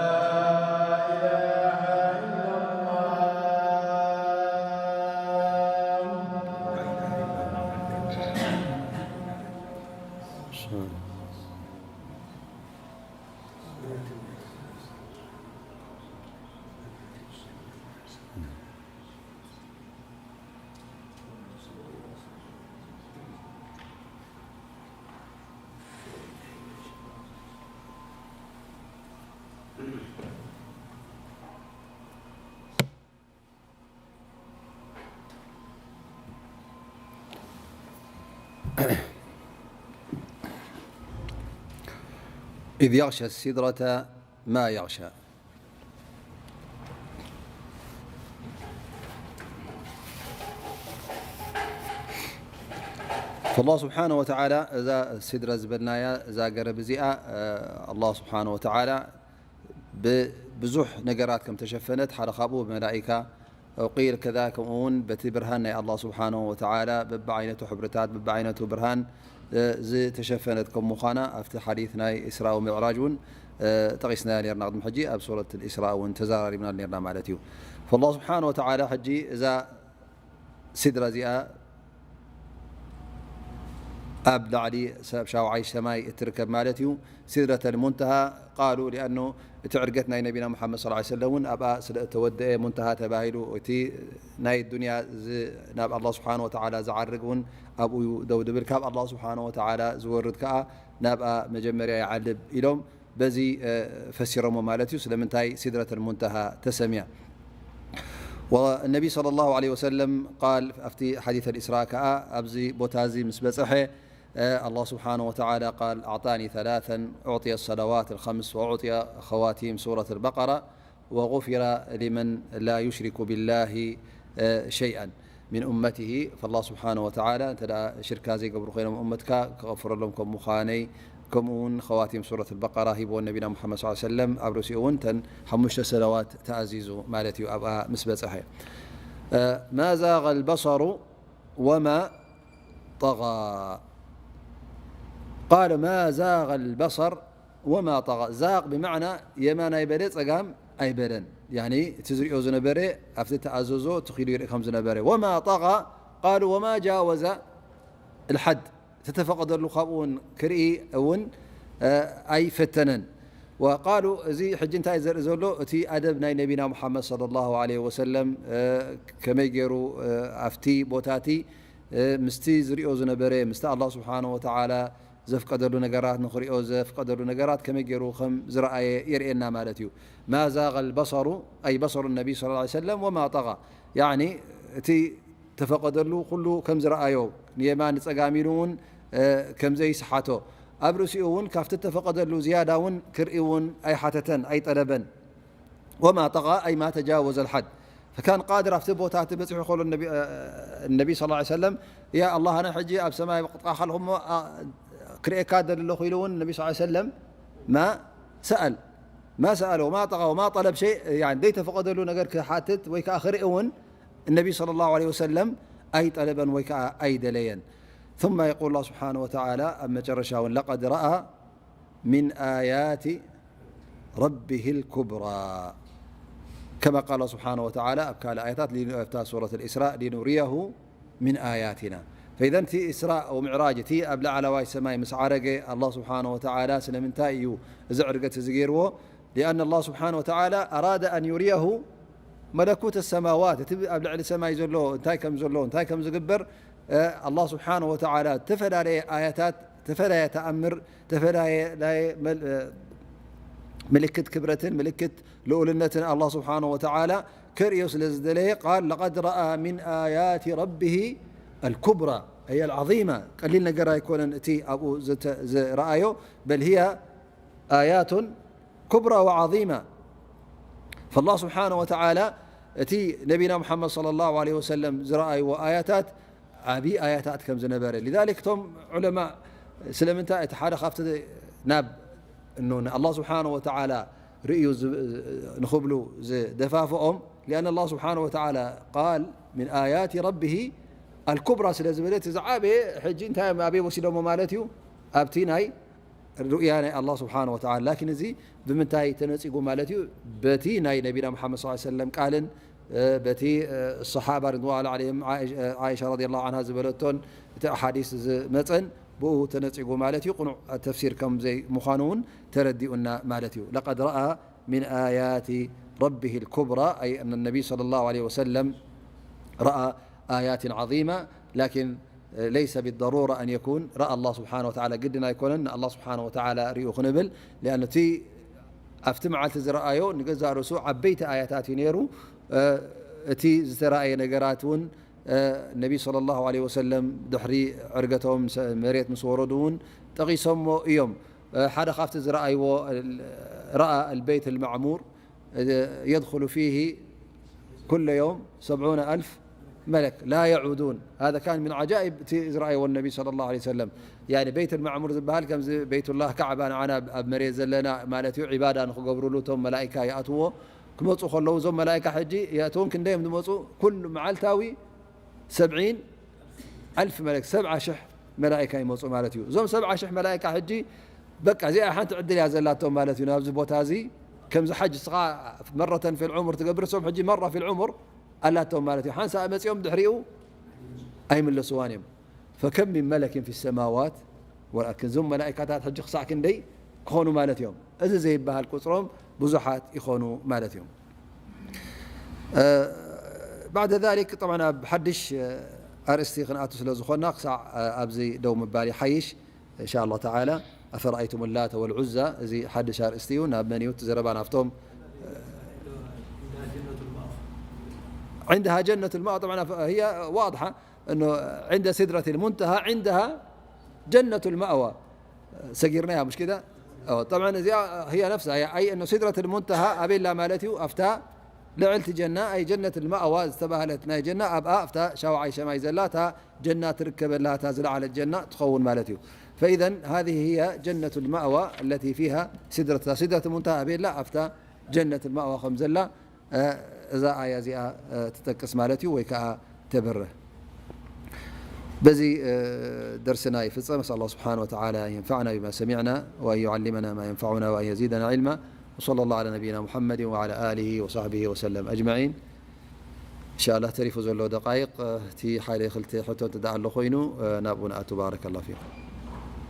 إله إلا الله. إذ يغشى السدرة ما يغشى. فالله سبحانه وتعالى እዛ ሲድራ ዝበልናያ እዛ ገረብ እዚኣ ኣላህ ስብሓነ ወተዓላ ብብዙሕ ነገራት ከም ተሸፈነት ሓደ ካብኡ ብመላኢካ ቂል ከዛ ከምኡ እውን በቲ ብርሃን ናይ ኣላህ ስብሓነ ወተዓላ በብዓይነቱ ሕብርታት በብዓይነቱ ብርሃን ዝተሸፈነት ከም ምዃና ኣብቲ ሓዲት ናይ ኢስራ ወሚዕራጅ እውን ጠቒስናያ ነርና። ቅድሚ ሕጂ ኣብ ሱረት ልኢስራ እውን ተዘራሪብና ነርና ማለት እዩ። ፈላህ ስብሓነ ወተዓላ ሕጂ እዛ ሲድራ እዚኣ ኣብ ላዕሊ ሰብ ሻውዓይ ሰማይ እትርከብ ማለት እዩ። ሲድረተል ሙንተሃ ቃሉ ሊኣኑ እቲ ዕርገት ናይ ነቢና ሙሓመድ ሰለላሁ ዐለይሂ ወሰለም እውን ኣብኣ ስለ እተወደአ ሙንተሃ ተባሂሉ። እቲ ናይ ዱንያ ዝ- ናብ ኣላህ ስብሓነ ወተዓላ ዝዓርግ እውን ኣብኡ እዩ ደው ድብል፣ ካብ ኣላህ ስብሓነ ወተዓላ ዝወርድ ከዓ ናብኣ መጀመርያ ይዓልብ ኢሎም በዚ ፈሲሮሞ ማለት እዩ። ስለምንታይ ሲድረተል ሙንተሃ ተሰምያ? ወነቢ ሰለላሁ ዐለይሂ ወሰለም ቃል ኣብቲ ሓዲት ኣልኢስራ ከኣ ኣብዚ ቦታ እዚ ምስ በጽሐ ኣላህ ስብሓነ ወተዓላ ቃል ኣዕጣኒ ሰላተን ኡዕጥየ ሰለዋት ልኸምስ ወኡዕጥየ ኸዋቲም ሱረት ልበቀራ ወጉፊረ ሊመን ላ ዩሽሪኩ ቢላሂ ሸይኣን ሚን ኡመቲሂ። ፈላህ ስብሓነ ወተዓላ እንተ ደኣ ሽርካ ዘይገብሩ ኮይኖም እመትካ ክቐፍረሎም ከም ምዃነይ፣ ከምኡ እውን ኸዋቲም ሱረት ኣልበቀራ ሂብዎ ነቢና ሙሓመድ ሰለላሁ ዐለይሂ ወሰለም። ኣብ ርእሲኡ እውን እተን ሓሙሽተ ሰለዋት ተኣዚዙ ማለት እዩ ኣብኣ ምስ በጽሐ። ማ ዛገ ኣልበሰሩ ወማ ጠጋ። ቃለ ማ ዛገ ኣልበሰር ወማ ጠጋ። ዛቅ ብመዕና የማን ኣይበለ ጸጋም ኣይበለን። ያኒ እቲ ዝሪኦ ዝነበረ ኣብቲ ተኣዘዞ እቲ ኺዱ ይርኢ ከም ዝነበረ። ወማ ጠጋ ቃሉ ወማ ጃወዘ ልሓድ። ዝተፈቐደሉ ካብኡ እውን ክርኢ እውን ኣይፈተነን። ወቃሉ እዚ ሕጂ እንታይ ዘርኢ ዘሎ እቲ ኣደብ ናይ ነቢና ሙሓመድ ሰለላሁ ዐለይሂ ወሰለም ከመይ ገይሩ ኣብቲ ቦታ እቲ ምስቲ ዝሪኦ ዝነበረ ምስቲ ኣላህ ስብሓነ ወተዓላ ዘፍቀደሉ ነገራት ንኽሪኦ ዘፍቀደሉ ነገራት ከመይ ገይሩ ከም ዝረኣየ የርእየና ማለት እዩ። ማ ዛገ ኣልበሰሩ ኣይ በሰሩ ነቢ ሰለላሁ ዐለይሂ ወሰለም ወማ ጠጋ። ያኒ እቲ ተፈቐደሉ ኩሉ ከም ዝረኣዮ ንየማን ንጸጋም ኢሉ እውን ከም ዘይስሓቶ ኣብ ርእሲኡ እውን ካብቲ ተፈቐደሉ ዝያዳ እውን ክርኢ እውን ኣይሓተተን ኣይጠለበን። ወማ ጠጋ ኣይ ማ ተጃወዘ ልሓድ ፈካን ቃድር ኣብቲ ቦታ እቲ በፂሑ ከሎ ነቢ ስ ሰለም ያ ኣላ ኣነ ሕጂ ኣብ ሰማይ ቅጥቃ ካልኹ እሞ ክርእየካ ደሊ ኣለኹ ኢሉ እውን ነቢ ስ ሰለም ማ ሰኣል ማ ሰኣለ ወማ ጠጋ ወማ ጠለብ ሸይ ዘይተፈቐደሉ ነገር ክሓትት ወይ ከዓ ክርኢ እውን እነቢ صلى الله عليه وسلم ኣይጠለበን ወይ ከዓ ኣይደለየን። ثم يقول الله سبحانه وتعالى ኣብ መጨረሻ እውን لقد رأى من آيات ربه الكبرى كما قال سبحانه وتعالى ኣብ ካልእ ኣያታት ሊኑ ኣብታ ሱረት الإسراء لنريه من آياتنا فإذا እቲ إسراء ومعراج، እቲ ኣብ ላዕለዋይ ሰማይ ምስ ዓረገ፣ الله سبحانه وتعالى ስለምንታይ እዩ እዚ ዕርገት እዚ ገይርዎ؟ لأن الله سبحانه وتعالى أراد أن يريه ملكوت السماوات، እቲ ኣብ ልዕሊ ሰማይ ዘሎ እንታይ ከም ዘሎ፣ እንታይ ከም ዝግበር፣ እ፣ الله سبحانه وتعالى ዝተፈላለየ ኣያታት፣ ዝተፈላለየ ተኣምር፣ ዝተፈላለየ ናይ መል-፣ እ፣ ምልክት ክብረትን ምልክት ልኡልነትን الله سبحانه وتعالى ከርእዮ ስለ ዝደለየ، قال: لقد رأى من آيات ربه الكبرى، أي العظيمة. ቀሊል ነገር ኣይኮነን እቲ ኣብኡ ዝተ-፣ ዝረኣዮ، بل هي آيات كبرى وعظيمة. فالله سبحانه وتعالى እቲ ነቢና ሙሓመድ صلى الله عليه وسلم ዝረኣይዎ ኣያታት ዓብዪ ኣያታት ከም ዝነበረ። لذلك እቶም ዑለማእ ስለምንታይ እቲ ሓደ ካብቲ ናብ እኖ ንኣላህ ስብሓነ ወተዓላ ርእዩ ዝ-፣ ንኽብሉ ዝደፋፍኦም؟ لأن الله سبحانه وتعالى قال من آيات ربه الكبرى ስለ ዝበለ፣ እቲ ዝዓበየ ሕጂ እንታይ እዮም ኣበይ ወሲዶሞ ማለት እዩ? ኣብቲ ናይ ሩእያ ናይ ኣላህ ስብሓነ ወተዓላ። ላኪን እዚ ብምንታይ ተነጺጉ ማለት እዩ? በቲ ናይ ነቢና ሙሓመድ ሰለላሁ ዐለይሂ ወሰለም ቃልን፣ እ፣ በቲ፣ እ፣ ሰሓባ ሪድዋን ዐለይሂም፣ ዓኢሽ-፣ እ፣ ዓኢሻ ረዲየላሁ ዐንሃ ዝበለቶን እቲ ኣሓዲስ ዝመጸን ብኡ ተነጺጉ ማለት እዩ። ቅኑዕ ተፍሲር ከም ዘይምዃኑ እውን ተረዲኡና ማለት እዩ። لقد رأى من آيات ربه الكبرى، أي أن النبي صلى الله عليه وسلم رأى آيات عظيمة، لكن ليس بالضرورة أن يكون رأى الله سبحانه وتعالى، ግድን ኣይኮነን ንኣላህ ስብሓነ ወተዓላ ርእዩ ክንብል። لأن እቲ ኣብቲ መዓልቲ ዝረኣዮ ንገዛእ ርእሱ ዓበይቲ ኣያታት እዩ ነይሩ። እ፣ እቲ ዝተራእየ ነገራት እውን፣ እ፣ ነቢ ሰለላሁ ዐለይሂ ወሰለም ድሕሪ ዕርገቶም ሰ-፣ መሬት ምስ ወረዱ እውን ጠቒሶሞ እዮም። እ፣ ሓደ ካብቲ ዝረኣይዎ፣ ረኣ البيت المعمور يدخل فيه كل يوم سبعون ألف ملك لا يعودون. هذا كان من عجائب እቲ ዝረኣይዎ النبي صلى الله عليه وسلم. يعني بيت المعمور ዝበሃል ከምዚ ቤቱላህ ካዕባ ንዓና ኣብ፣ ኣብ መሬት ዘለና ማለት እዩ። ዒባዳ ንኽገብሩሉ እቶም መላኢካ ይኣትዎ ክመፁ ከለዉ፣ እዞም መላኢካ ሕጂ የእትውን ክንደይ እዮም ዝመፁ? ኩሉ መዓልታዊ ሰብዒን ኣልፍ መለክ፣ ሰብዓ ሽሕ መላኢካ ይመፁ ማለት እዩ። እዞም ሰብዓ ሽሕ መላኢካ ሕጂ በቃ እዚኣ ሓንቲ ዕድል እያ ዘላቶም ማለት እዩ። ናብዚ ቦታ እዚ ከምዚ ሓጅ እስኻ መረተን ፊል ዑምር ትገብር፣ እሶም ሕጂ መራ ፊል ዑምር ኣላቶም ማለት እዩ። ሓንሳእ መፂኦም ድሕሪኡ ኣይምለስዋን እዮም። ፈከም ሚን መለኪን ፊ ሰማዋት ወልኣርድ፣ እዞም መላኢካታት ሕጂ ክሳዕ ክንደይ ክኾኑ ማለት እዮም? እዚ ዘይበሃል ቁፅሮም ብዙሓት ይኾኑ ማለት እዮም። እ፣ بعد ذلك طبعا ኣብ ሓድሽ፣ እ፣ ኣርእስቲ ክንኣቱ ስለ ዝኾንና ክሳዕ፣ እ፣ ኣብዚ ደው ምባል ይሓይሽ። إن شاء الله تعالى، أفرأيتم اللات والعزى، እዚ ሓድሽ ኣርእስቲ እዩ። ናብ መን እዩ እቲ ዘረባ? ናብቶም عندها جنة المأوى. طبعا هي واضحة أنه عند سدرة المنتهى عندها جنة المأوى. ሰጊርናያ፣ مش كده؟ أو طبعا እዚኣ هي نفسها، أي أنه سدرة المنتهى ኣበይ ኣላ ማለት እዩ? ኣብታ ልዕልቲ ጀና፣ أي جنة المأوى ዝተባህለት ናይ ጀና ኣብኣ ኣብታ ሻውዓይ ሰማይ ዘላ እታ ጀና ትርከበላ፣ እታ ዝለዓለት ጀና ትኸውን ማለት እዩ። فإذا هذه هي جنة المأوى التي فيها سدرة، سدرة المنتهى ኣበይ ኣላ? ኣብታ ጀነት المأوى ከም ዘላ እ፣ እዛ ኣያ እዚኣ፣ እ፣ ትጠቅስ ማለት እዩ፣ ወይ ከዓ ተብርህ። በዚ፣ እ፣ ደርስና ይፍጸም። نسأل الله سبحانه وتعالى أن ينفعنا بما سمعنا وأن يعلمنا ما ينفعنا وأن يزيدنا علما. وصلى الله على نبينا محمد وعلى آله وصحبه وسلم أجمعين. إن شاء الله ተሪፉ ዘሎ ደቃይቕ፣ እ፣ እቲ ሓደ ክልተ ሕቶ እንተ ደኣ ኣሎ ኮይኑ፣ እ፣ ናብኡ ንኣቱ። بارك الله فيكم.